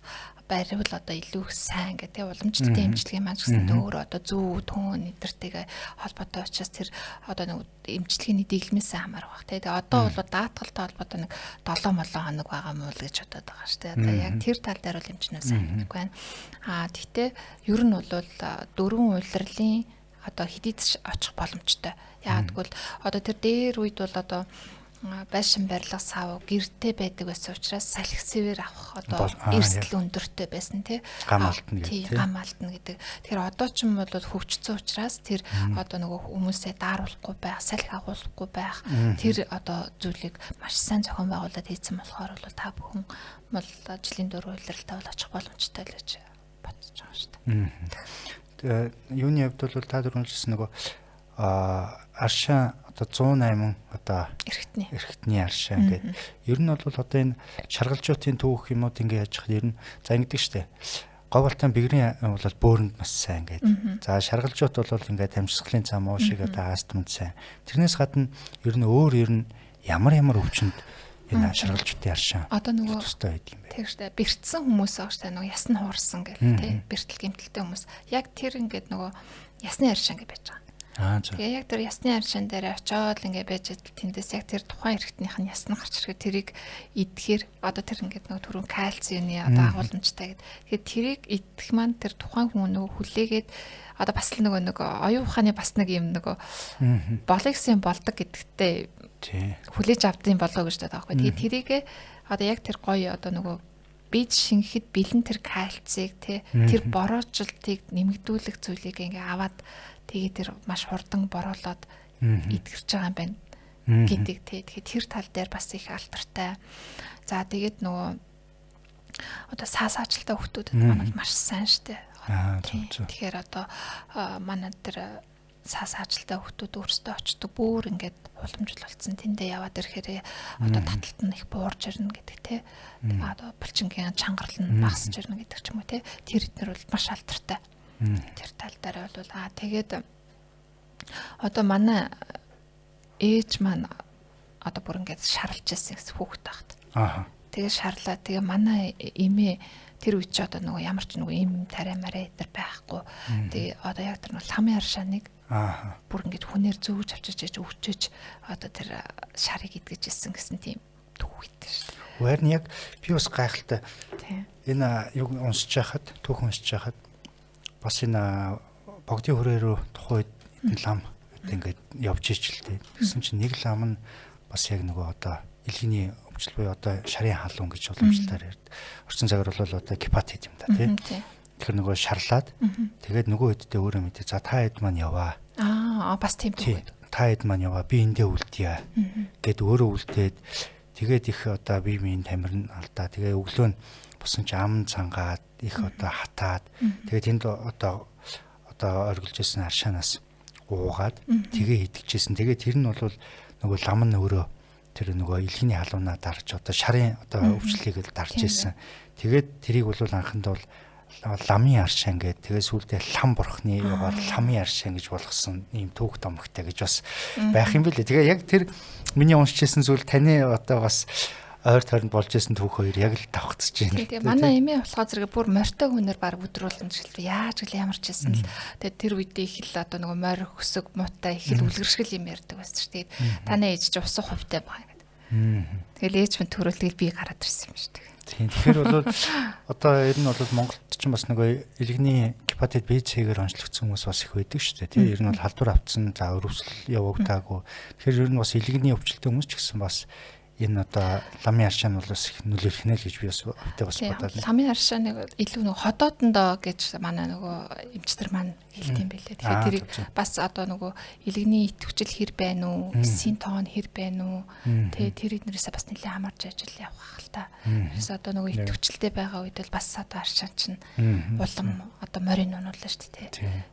баривал одоо илүү их сайн гэх тийм уламжлалтын эмчилгээ маань ч гэсэн өөр одоо зүү төн эдэртэйгээ холбоотой учраас тэр одоо нэг эмчилгээний дэглэмээс хамаарах бах тийм. Тэгээ одоо бол даатгалтай холбоотой нэг 7 молон хоног байгаа мó л гэж бодоод байгаа шүү дээ. Одоо яг тэр тал дээр бол эмчнээ сайн мэдэхгүй байна. Аа тэгтээ ер нь бол дөрвөн улирлын одоо хэдийд ч очих боломжтой. Яагаад гэвэл одоо тэр дээр үед бол одоо байшин барилга сав гэрте байдаг байсан учраас салхи сэвэр авах одоо эрсдэл өндөртэй байсан тий. Гам алдна гэдэг тий. Гам алдна гэдэг. Тэгэхээр одоо ч юм бол хөгжсөн учраас тэр одоо нөгөө хүмүүсээ дааруулахгүй байх, салхи агуулахгүй байх тэр одоо зүйлийг маш сайн зохион байгуулад хийсэн болохоор бол та бүхэн бол жилийн дөрвөн улиралтай бол очих боломжтой л гэж бодож байгаа шүү дээ. Тэгээ юуны хувьд бол та дөрвөнжсэн нөгөө аршаан одоо 108 одоо эрхтний аршаан гэдэг. Ер нь бол одоо энэ шаргалжуутын түүх юмуд ингээ яаж хад ер нь за ингэдэг штэ. Говьлтан бэгрийн бол бөөрөнд маш сайн гэдэг. За шаргалжуут бол ингээ тамшилгалын зам уу шиг одоо астманд сайн. Тэрнээс гадна ер нь өөр ер нь ямар ямар өвчнөд энэ шаргалжуутын аршаан одоо нөгөө тустай байдаг юм байна. Тэр штэ бэртсэн хүмүүс байгаа штэ нөгөө ясн хуурсан гэл тий. Бэртэл гэмтэлтэй хүмүүс яг тэр ингээд нөгөө ясны аршаан гэж байж байгаа. Тэгээ яг тэр ясны аршаан дээр очиод ингээ байж тэндээс яг тэр тухайн эрхтнийх нь ясн гарч ирэхэд тэрийг идэхээр одоо тэр ингээд нөгөө түрүүн кальцийны одоо агуулмжтай гэдэг. Тэгэхээр тэрийг идэх маань тэр тухайн хүн нөгөө хүлээгээд одоо бас л нөгөө нэг оюун ухааны бас нэг юм нөгөө болыг гэсэн болдог гэдэгтээ хүлээж авдсан болоо гэж боддог байхгүй. Тэгээ тэрийг одоо яг тэр гоё одоо нөгөө бид шингэхэд бэлэн тэр кальцийг те тэр бороочлтыг нэмэгдүүлэх зүйлийг ингээ аваад тэгээ тэр маш хурдан бороолоод идгэрч байгаа юм байна гэдэг тий. Тэгэхээр тэр тал дээр бас их алдартай. За тэгээд нөгөө одоо саасаачлалтай хүмүүсд маань маш сайн штэ. Тэгэхээр одоо манай тэр саажилтай хүмүүс өөрсдөө очдог. Бүр ингээд уламжлал болсон. Тэндээ яваад ирэхээр одоо таталт нь их буурж ирнэ гэдэг те. Одоо булчингийн чангарал нь багасж ирнэ гэдэг ч юм уу те. Тэр эднэр бол маш алдартай. Тэр тал дээр бол тэгээд одоо манай ээж маань одоо бүр ингээд шарлж ирсэн гэсэн хүүхэд багт. Тэгээ шарлаа. Тэгээ манай эмээ тэр үед ч одоо нөгөө ямар ч нөгөө им тариа мараа эдэр байхгүй. Тэгээ одоо яг тэр нөгөө ламын аршааныг бүр ингээд хүнээр зөөж авчирч ээж өвчөж одоо тэр шарыг идгэж ирсэн гэсэн тийм түүхийтэй шүү дээ. Харин яг би бас гайхалтай. Энэ юг унсаж байхад, түүх унсаж байхад бас энэ богдын хүрээ рүү тухайн үед энэ лам ингээд явж ич л дээ. Тэгсэн чинь нэг лам нь бас яг нөгөө одоо илгэний өвчл буюу одоо шарын халуун гэж уламжлалтаар ярьд. Орчин цагаар бол одоо гепатит юм да тий. Тэгэхээр нөгөө шарлаад тэгээд нөгөө хэддээ өөрөө мэдээ. За та хэд маань яваа. Бас тийм түүх. Та хэд маань яваа. Би эндээ үлдъя гэд өөрөө үлдээд тэгээд их одоо бие биеийн тамирн алдаа. Тэгээ өглөө нь босон чи ам цангаад их одоо хатаад тэгээд тэнд одоо оргилж ирсэн аршаанаас уугаад тэгээ идчихсэн. Тэгээ тэр нь бол нөгөө лам нь өөрөө тэр нөгөө илгэний халуунаа дарж одоо шарын одоо өвчлөлийг л дарж ирсэн. Тэгээд тэрийг бол анханд бол ламын аршаан гэдэг. Тэгээ сүүлдээ лам бурхны югаар ламын аршаан гэж болгосон ийм түүх домогтой гэж бас байх юм билээ. Тэгээ яг тэр миний уншиж ирсэн зүйл таны одоо бас ойр тойронд болж исэн түүх хоёр яг л давхцаж байна. Тэгээ манай эмээ болохоор зэрэг бүр морьтой хүнээр баг өдрүүлэн жишээлбэл яаж гэл ямар ч хэлсэн л тэгээ тэр үедээ их л одоо нөгөө морь хөсөг муутай их л үлгэршгэл юм ярьдаг байсан шүү. Тэгээд танай ээж чи усах хувьтай байгаа гэдэг. Тэгэл ээж минь төрөөл би гараад ирсэн юм шүү дээ. Тийм. Тэгэхээр бол одоо ер нь бол Монголд ч бас нөгөө илгэний гепатит Б, С-гээр онцлогдсон хүмүүс бас их байдаг шүү дээ. Тийм. Ер нь бол халдвар автсан, за өрөвсөл явагдаагүй. Тэгэхээр ер нь бас илгэний өвчлөлтэй хүмүүс ч гэсэн бас энэ одоо ламын аршаан бол бас их нөлөөлөх нэ л гэж би бас өвтэй бас бодоод. Ламын аршааныг илүү нөгөө ходоодондоо гэж манай нөгөө эмчтэр маань хэлт юм байлээ. Тэгэхээр тэрийг бас одоо нөгөө илгэний идэвхжил хэр байна уу, эсийн тоон хэр байна уу, тэгээ тэр эднэрээсээ бас нэлээд хамаарч ажил явах хэл та. Тэрээс одоо нөгөө идэвхжилтэй байгаа үед бол бас одоо аршаан чинь улам одоо морин унуулна шүү дээ.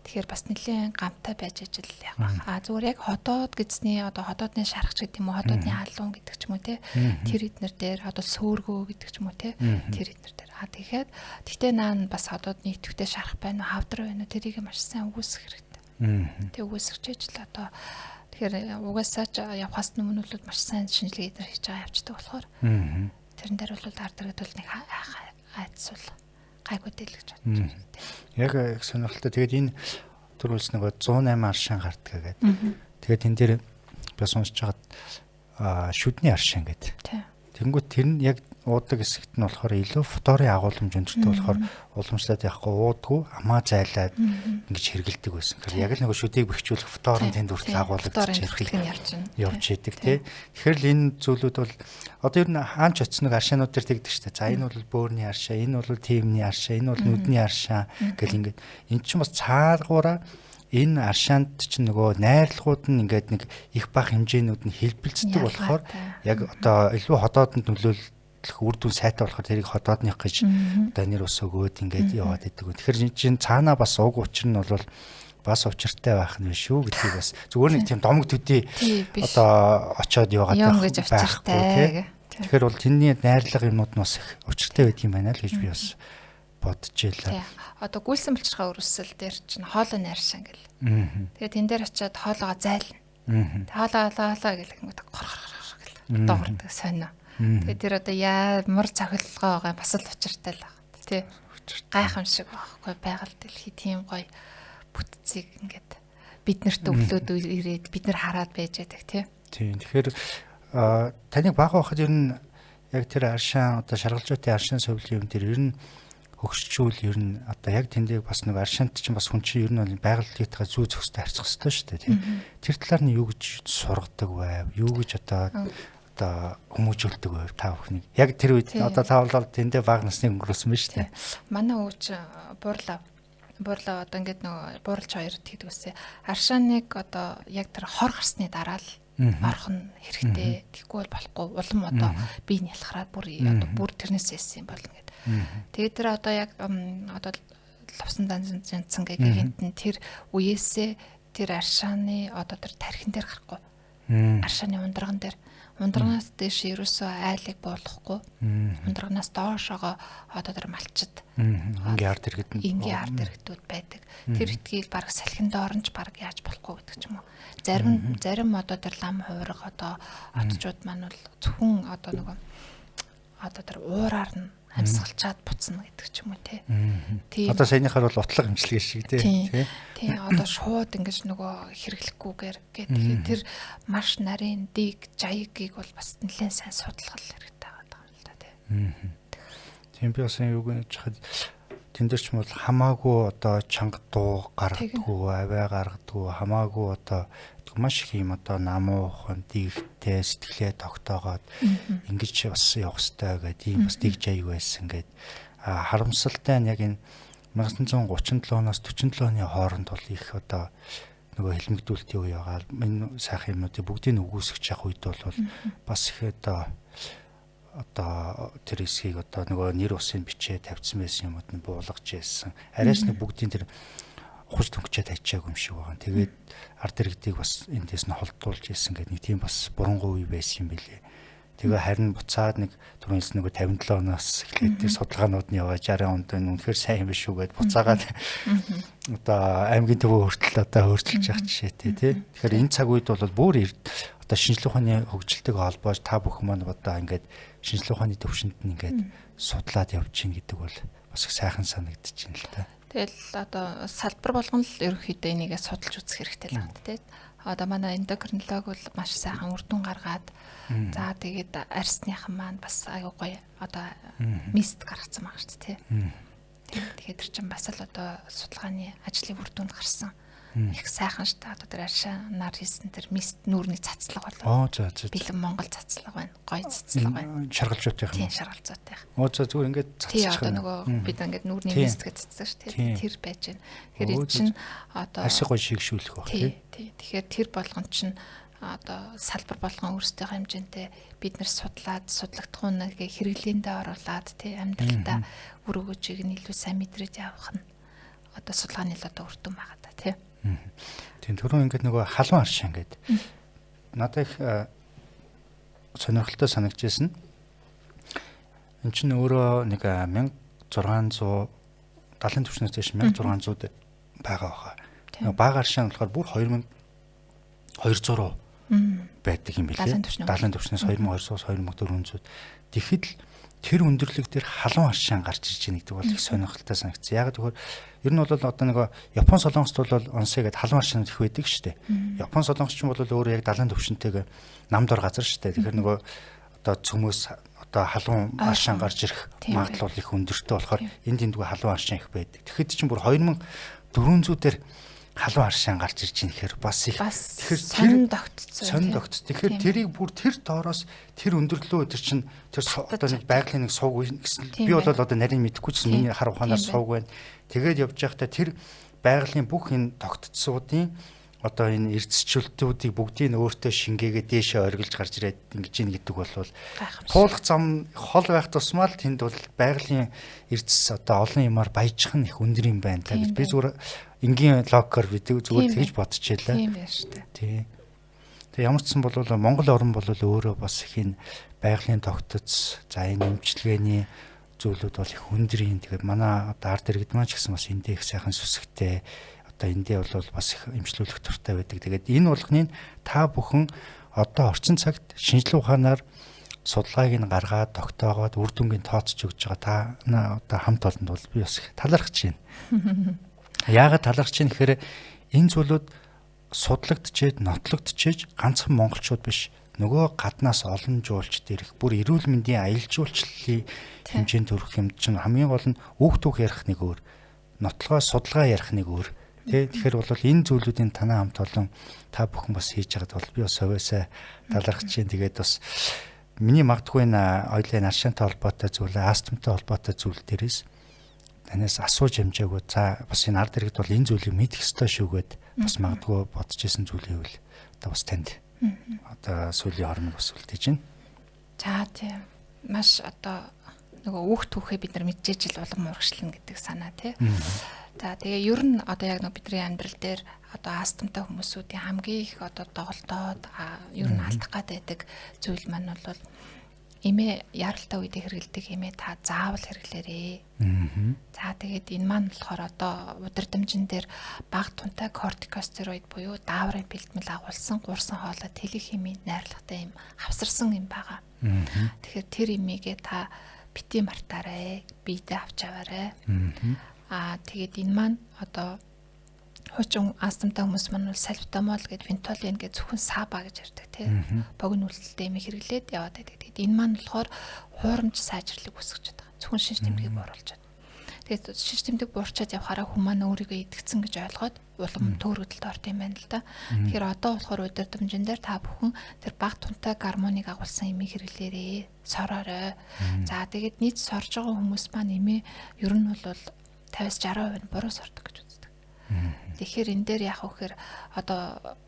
Тэгэхээр бас нэлээд гамтай байж ажил явах. А зүгээр яг ходоод гэсний одоо ходоодны шаргач гэдэг юм уу, ходоодны халуун гэдэг ч юм уу те. Тэр эднэр дээр одоо сөөргөө гэдэг ч юм уу те. Тэр эднэр дээр. А тэгэхээр тэгтээ наан бас ходоодны идэвхтэй шарах байна уу, хавдар байна уу, тэрийг маш сайн үгүйсгэх хэрэгтэй. Тэг үгүйсгэж л одоо тэгэхээр угаасаа ч явхаас өмнө бол маш сайн шинжилгээ эднэр хийж байгаа явцдаг болохоор тэрэн дээр бол ард иргэд бол нэг айдсуул гайгүй тэл гэж бодож байна. Яг их сонирхолтой. Тэгээд энэ төрүүлс нөгөө 108 аршаан гардаг гэдэг. Тэгээд энэ дээр би сонсож байгаад шүдний аршаан гэдэг. Тэнгүүт тэр нь яг уудаг хэсэгт нь болохоор илүү фторын агуулмж өндөртэй болохоор уламжлаад явахгүй уудгүй амаа зайлаад ингэж хэргэлдэг байсан. Тэгэхээр яг л нөгөө шүдийг бэхжүүлэх фтор нь тэнд хүртэл агуулгадчих явж идэг тий. Тэгэхээр л энэ зүйлүүд бол одоо ер нь хаанч очсон нэг аршаанууд төр тэгдэг шүү дээ. За энэ бол бөөрийн аршаа, энэ бол тиймний аршаа, энэ бол нүдний аршаа гэл ингээд эн чинь бас цаагаараа энэ аршаанд чинь нөгөө найрлагууд нь ингээд нэг их бага хэмжээнүүд нь хэлбэлцдэг болохоор яг одоо илүү ходоодонд нөлөөлөх үр дүн сайтай болохоор тэрийг ходоодных гэж одоо нэр ус өгөөд ингээд яваад идэг. Тэгэхээр чинь цаанаа бас уг учир нь бол бас учиртай байх нь шүү гэдгийг бас зүгээр нэг тийм домог төдий одоо очиод яваад байхгүй тий. Тэгэхээр бол тэрний найрлага юмнууд нь бас их учиртай байдаг юм байна л гэж би бас бодож байлаа. Одоо гүйлсэн булчирхай өрөвсөл дээр чинь хоолой найршаан гэл. Тэгээ тэн дээр очиад хоолойгоо зайлна. Хоолой хоолой гэл ингэдэг гор гор гор гэл дуугардаг сонио. Тэгээ тэр одоо ямар цохилгоо байгаа бас л учиртай л байна. Тэ. Гайхамшиг байхгүй байгаль дэлхий тийм гоё бүтцийг ингээд биднэрт өглөөд ирээд бид нар хараад байж байдаг тий. Тийм. Тэгэхээр таныг бага байхад ер нь яг тэр аршаан одоо шаргалжуутын аршаан совлын юм дээр ер нь хөгшчүүл ер нь одоо яг тэндээ бас нэг аршаант чинь бас хүн чинь ер нь бол байгалийнхаа зүү зохистой харьцах ёстой шүү дээ тий. Тэр талаар нь юу гэж сургадаг байв? Юу гэж одоо хүмүүжүүлдэг байв та бүхнийг? Яг тэр үед одоо та бол тэндээ бага насны өнгөрөөсөн байна шүү дээ. Манай өвч буурлаа одоо ингээд нөгөө бууралж хоёр гэдэг үсэ. Аршааныг одоо яг тэр хор гарсны дараа л орох нь хэрэгтэй. Тэгэхгүй бол болохгүй. Улам одоо бие нь ялхраад бүр одоо бүр тэрнээс эссэн юм болно гэд. Тэгээд тэр одоо яг одоо лавсан данцсан гэгэнтэн тэр үеэсээ Тэр аршааны одоо тэр тархин дээр гарахгүй. Аршааны ундраган дээр. Ундрагнаас дээш ерөөсөө айлыг буулгахгүй. Ундрагнаас доошоогоо одоо тэр малчид энгийн ард иргэд энгийн ард иргэдүүд байдаг. Тэр итгийг бараг салхин доор нь ч бараг яаж болохгүй гэдэг ч юм уу. Зарим одоо тэр лам хувирга одоо отчууд маань бол зөвхөн одоо нөгөө одоо тэр уураар нь амьсгалчаад буцна гэдэг ч юм уу тий. Тийм. Одоо саяныхаар бол утлаг эмчилгээ шиг тий. Тий. Одоо шууд ингэж нөгөө хэрэглэхгүйгээр гэх тэгэхээр тэр маш нарийн диг жаягийг бол бас нэлээд сайн судлах хэрэгтэй байгаа юм л да тий. Тийм би бас юу гэж хад тэн дээр ч юм бол хамаагүй одоо чанга дуу гаргадаггүй, авиа гаргадаггүй, хамаагүй одоо маш их юм одоо намуухан дигтэй сэтгэлээ тогтоогоод ингэж бас явах хэрэгтэй гэдэг ийм бас дэг жаяг байсан гэд харамсалтай нь яг энэ 1937 оноос 47 оны хооронд бол их одоо нөгөө хэлмэгдүүлэлтийн үе байгаа. Энэ сайхан юмнуудыг бүгдийг үгүйсгэж явах үед бол бас их одоо тэр хэсгийг одоо нөгөө нэр усын бичээ тавьсан байсан юмуд нь буулгаж яасан. Арайс нэг бүгдийн тэр ухаж дөнгөчөө тавьчаагүй юм шиг байгаа. Тэгээд ард иргэдийг бас эндээс нь холдуулж яасан гэдэг нэг тийм бас бурангуй үе байсан юм билээ. Тэгээ харин буцаад нэг түрүүн хэлсэн нөгөө 57 оноос эхлээд тэр судалгаанууд нь яваа 60 онд энэ үнэхээр сайн юм биш үү гэд буцаагаад одоо аймгийн төвөө хүртэл одоо өөрчилж явах жишээтэй тий. Тэгэхээр энэ цаг үед бол бүр одоо шинжлэх ухааны хөгжилтэйг холбоож та бүхэн маань одоо ингээд шинжлэх ухааны төвшөнд нь ингээд судлаад явж гин гэдэг бол бас их сайхан санагдаж байна л та. Тэгэл одоо салбар болгон л ерөнхийдөө энийгээ судалж үзэх хэрэгтэй л байна тий. Одоо манай эндокринолог бол маш сайхан үр дүн гаргаад за тэгээд арьсныхан маань бас аюу гоё одоо мист гаргацсан байгаа шүү дээ тий. Тэгэхээр тэр чинь бас л одоо судалгааны ажлын үр дүнд гарсан. Их сайхан шүү дээ. Одоо тэр аршаанаар хийсэн тэр мист нүүрний цацлага болоо. За. Бэлэн Монгол цацлага байна. Гоё цацлага байна. Шаргалзуутынх юм. Тийм, шаргалзуутынх. За зүгээр ингээд цацчих. Тийм, одоо нөгөө бид ингээд нүүрний мист гэж цацсан шүү дээ. Тэр байж байна. Тэгэхээр энэ чинь одоо арьсыг гоё шигшүүлэх байх тий. Тэгэхээр тэр болгон чинь одоо салбар болгон өөрсдийнхөө хэмжээнтэй бид нэр судлаад судлагдахууныг хэрэглээндээ оруулаад тий амьдралдаа үр өгөөжийг нь илүү сайн мэдрээд явах нь одоо судалгааны л одоо үр дүн байгаа та тий. Тийм түрүүн ингээд нөгөө халуун аршаан гээд надад их сонирхолтой санагдчихсэн. Энд чинь өөрөө нэг 1670 төвшнөөс дээш 1600 байгаа баха. Нөгөө бага аршаан болохоор бүр 2200 руу байдаг юм билээ. 70 төвшнөөс 2200-аас 2400. Тэгэхэд л тэр өндөрлөг дээр халуун аршаан гарч ирж байна гэдэг бол их сонирхолтой санагдсан. Яг тэгэхээр ер нь бол одоо нөгөө Япон солонгост бол онсэ гэдэг халуун аршаанууд их байдаг шүү дээ. Япон солонгос ч бол өөрөө яг 70 төвшөнтэйг нам дор газар шүү дээ. Тэгэхээр нөгөө одоо цөмөөс одоо халуун аршаан гарч ирэх магадлал их өндөртэй болохоор энд тэндгүй халуун аршаан их байдаг. Тэгэхэд чинь бүр 2400 дээр халуун аршаан гарч ирж байна гэхээр бас их. Тэгэхээр тэр тогтцсон. Сонь тогтц. Тэгэхээр тэрийг бүр тэр доороос тэр өндөрлөө тэр чинь тэр одоо нэг байгалийн нэг сувг гэсэн би бол одоо нарийн мэдэхгүй ч гэсэн миний хар ухаанаар сувг байна. Тэгээд явж байхдаа тэр байгалийн бүх энэ тогтцсуудын одоо энэ эрдэсчлэлтүүдийг бүгдийг нь өөртөө шингээгээ дээшээ оргилж гарч ирээд ингэж ийн гэдэг бол туулах зам хол байх тусмаа л тэнд бол байгалийн эрдэс одоо олон юмар баяжих нь их өндөр юм байна та гэж би зүгээр энгийн логикоор би зүгээр тэгж бодчихлаа. Тийм байна шүү дээ. Тий. Тэгээ ямар ч сан бол Монгол орн бол өөрөө бас их энэ байгалийн тогтоц, за энэ эмчилгээний зүйлүүд бол их өндөр юм. Тэгээд манай одоо ард иргэд маань ч гэсэн бас эндээ их сайхан сүсгтэй одоо эндээ бол бас их эмчлүүлэх дуртай байдаг. Тэгээд энэ болгоныг та бүхэн одоо орчин цагт шинжлэх ухаанаар судалгааг нь гаргаад тогтоогоод үр дүнгийн тооцож өгч байгаа та одоо хамт олонд бол би бас их талархаж байна. Яагаад талархаж байна гэхээр энэ зүйлүүд судлагдчихэд, нотлогдчихэж ганцхан монголчууд биш нөгөө гаднаас олон жуулчд ирэх бүр эрүүл мэндийн аялал жуулчлалын хэмжээнд хүрэх юм чинь хамгийн гол нь үг түүх ярих нэг өөр, нотлогоо судалгаа ярих нэг өөр. Тэ тэгэхээр бол энэ зүйлүүдийн танаа хамт олон та бүхэн бас хийж байгаад бол би бас совьяасаа талархаж чинь. Тэгээд бас миний магадгүй энэ оюулын аршаантай холбоотой зүйл, астмтай холбоотой зүйл дээрээс танаас асууж амжаагүй. За бас энэ ард иргэд бол энэ зүйлийг мэдэх ёстой шүү гэд бас магадгүй бодож исэн зүйлийг үл одоо бас танд одоо сүүлийн хормыг бас үлдээж байна. За тийм. Маш одоо нөгөө үүх түүхээ бид нар мэдчихэж л улам урагшлна гэдэг санаа тий. За тэгээ ер нь одоо яг нэг бидний амьдрал дээр одоо астмтай хүмүүсүүдийн хамгийн их одоо доголдоод ер нь алдах гад байдаг зүйл маань бол эмээ яралтай үедээ хэрэглэдэг эмээ та заавал хэрэглээрээ. За тэгээд энэ маань болохоор одоо удирдамжин дээр бага тунтай кортикостероид буюу дааврын бэлтгэл агуулсан гурсан хоолой тэлэх химийн найрлагатай юм хавсарсан юм байгаа. Тэгэхээр тэр эмээгээ та бити мартаарай, биедээ авч аваарай. Аа тэгээд энэ маань одоо хуучин астмтай хүмүүс маань бол сальбутамол гэд вентолин гэж зөвхөн саба гэж ярьдаг тий. Богино үйлдэлтэй юм хэрэглээд яваад байдаг. Тэгээд энэ маань болохоор хуурамч сайжрлыг үүсгэж байгаа. Зөвхөн шинж тэмдгийг бууруулж байгаа. Тэгээд шинж тэмдэг буурчаад явхаараа хүн маань өөрийгөө идэгцэн гэж ойлгоод улам төөрөгдөлд орд юм байна л да. Тэгэхээр одоо болохоор удирдамжин дээр та бүхэн тэр баг тунтай гормоныг агуулсан эмийг хэрэглээрээ, сороорой. За тэгээд нийт сорж байгаа хүмүүс маань эмээ ер нь бол 50-60% нь буруу сордог гэж үздэг. Тэгэхээр энэ дээр яах вэ гэхээр одоо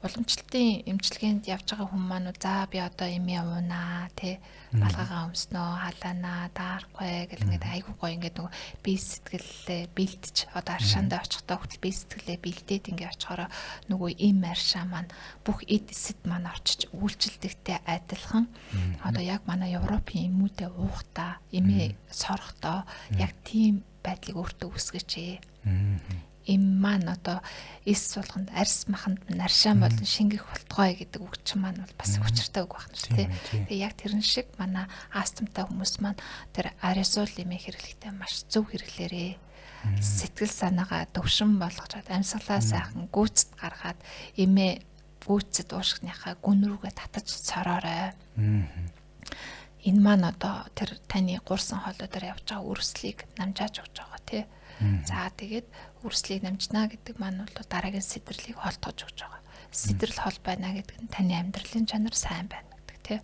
уламжлалтын эмчилгээнд явж байгаа хүмүүс маань за би одоо эм явуунаа тий балгаагаа өмснөө халаанаа даарахгүй гэл ингээд айгүй гоё ингээд нөгөө бие сэтгэлээ бэлдэж одоо аршаандаа очихдоо хүртэл бие сэтгэлээ бэлдээд ингээд очихороо нөгөө эм аршаа маань бүх эд эсэд маань орчиж үйлчлэлттэй адилхан одоо яг манай Европын эмүүдээ уухтаа эмээ сорохдоо яг тийм байдлыг өөртөө үүсгэж ээ. Эм маань одоо эс суулганд арьс маханд наршаан болон шингэх болтгой гэдэг үг чинь маань бол бас учиртай үг байна шүү дээ. Тэгээ яг тэрэн шиг манай астмтай хүмүүс маань тэр аэросол эмээ хэрэглэхдээ маш зөв хэрэглээрээ. Сэтгэл санаагаа төвшин болгож амьсгалаа сайхан гүйцэд гаргаад эмээ гүйцэд уушгийнхаа гүн рүүгээ татаж сороорой. Энэ маань одоо тэр таны гурсан хоолой дээр явж байгаа өрслийг намжааж өгч байгаа тий. За тэгээд өрслийг намжнаа гэдэг маань бол дараагийн сэтэрлийг холтгож өгч байгаа. Сэтрэл хол байна гэдэг нь таны амьдралын чанар сайн байна гэдэг тий.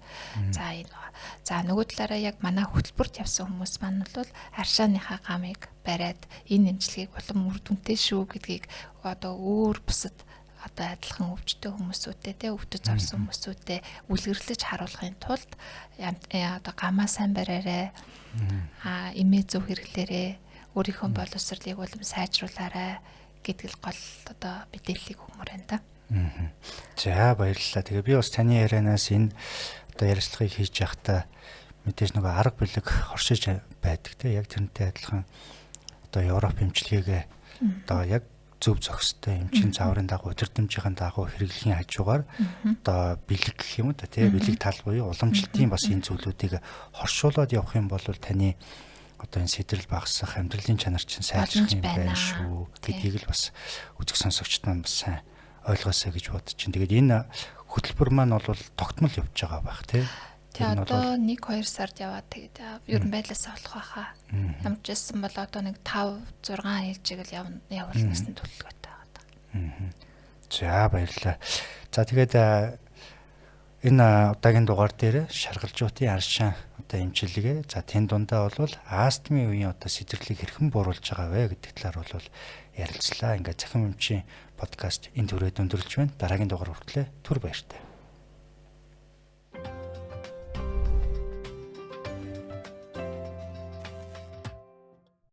За энэ. За нөгөө талаараа яг манай хөтөлбөрт явсан хүмүүс маань бол аршааныхаа гамыг бариад энэ эмчилгээг улам үр дүнтэй шүү гэдгийг одоо өөр бусад одоо адилхан өвчтөй хүмүүсүүдтэй те өвдөж зовсон хүмүүсүүдтэй үлгэрлэж харуулахын тулд одоо гамаа сайн бариарай. Аа эмээ зөв хэрэглээрэй. Өөрийнхөө боловсролыг улам сайжруулаарай гэдэг л гол одоо мэдээллийг өгмөр байна да. За баярлалаа. Тэгээ би бас таны ярианаас энэ одоо ярилцлагыг хийж явахдаа мэдээж нөгөө арга бэлэг хоршиж байдаг те яг тэрнтэй адилхан одоо Европ эмчилгээгээ одоо яг зөв зохистой эмчийн зааврын дагуу удирдамжийн дагуу хэрэглэхийн хажуугаар одоо бэлэг гэх юм уу та тий бэлэг тал буюу уламжлалтын бас энэ зүйлүүдийг хоршуулад явах юм бол таны одоо энэ сэтрэл багасах амьдралын чанар чинь сайжрах юм байна шүү гэдгийг л бас үзэг сонсогчд маань бас сайн ойлгоосэй гэж бодож чинь. Тэгээд энэ хөтөлбөр маань бол тогтмол явж байгаа байх тий. Тэгээ одоо 1-2 сард яваад тэгээд ер нь байдлаасаа болох байхаа. Ямар ч байсан бол одоо нэг 5 6 ээлжийг л явуулна гэсэн төлөвлөгөөтэй байгаа. За баярлалаа. За тэгээд энэ удаагийн дугаар дээр шаргалжуутын аршаан одоо эмчилгээ за тэн дундаа бол астмын үеийн одоо сэтэрлийг хэрхэн бууруулж байгаа вэ гэдэг талаар бол ярилцлаа. Ингээд цахим эмчийн подкаст энэ түрээд өндөрлж байна. Дараагийн дугаар хүртэл түр баяртай.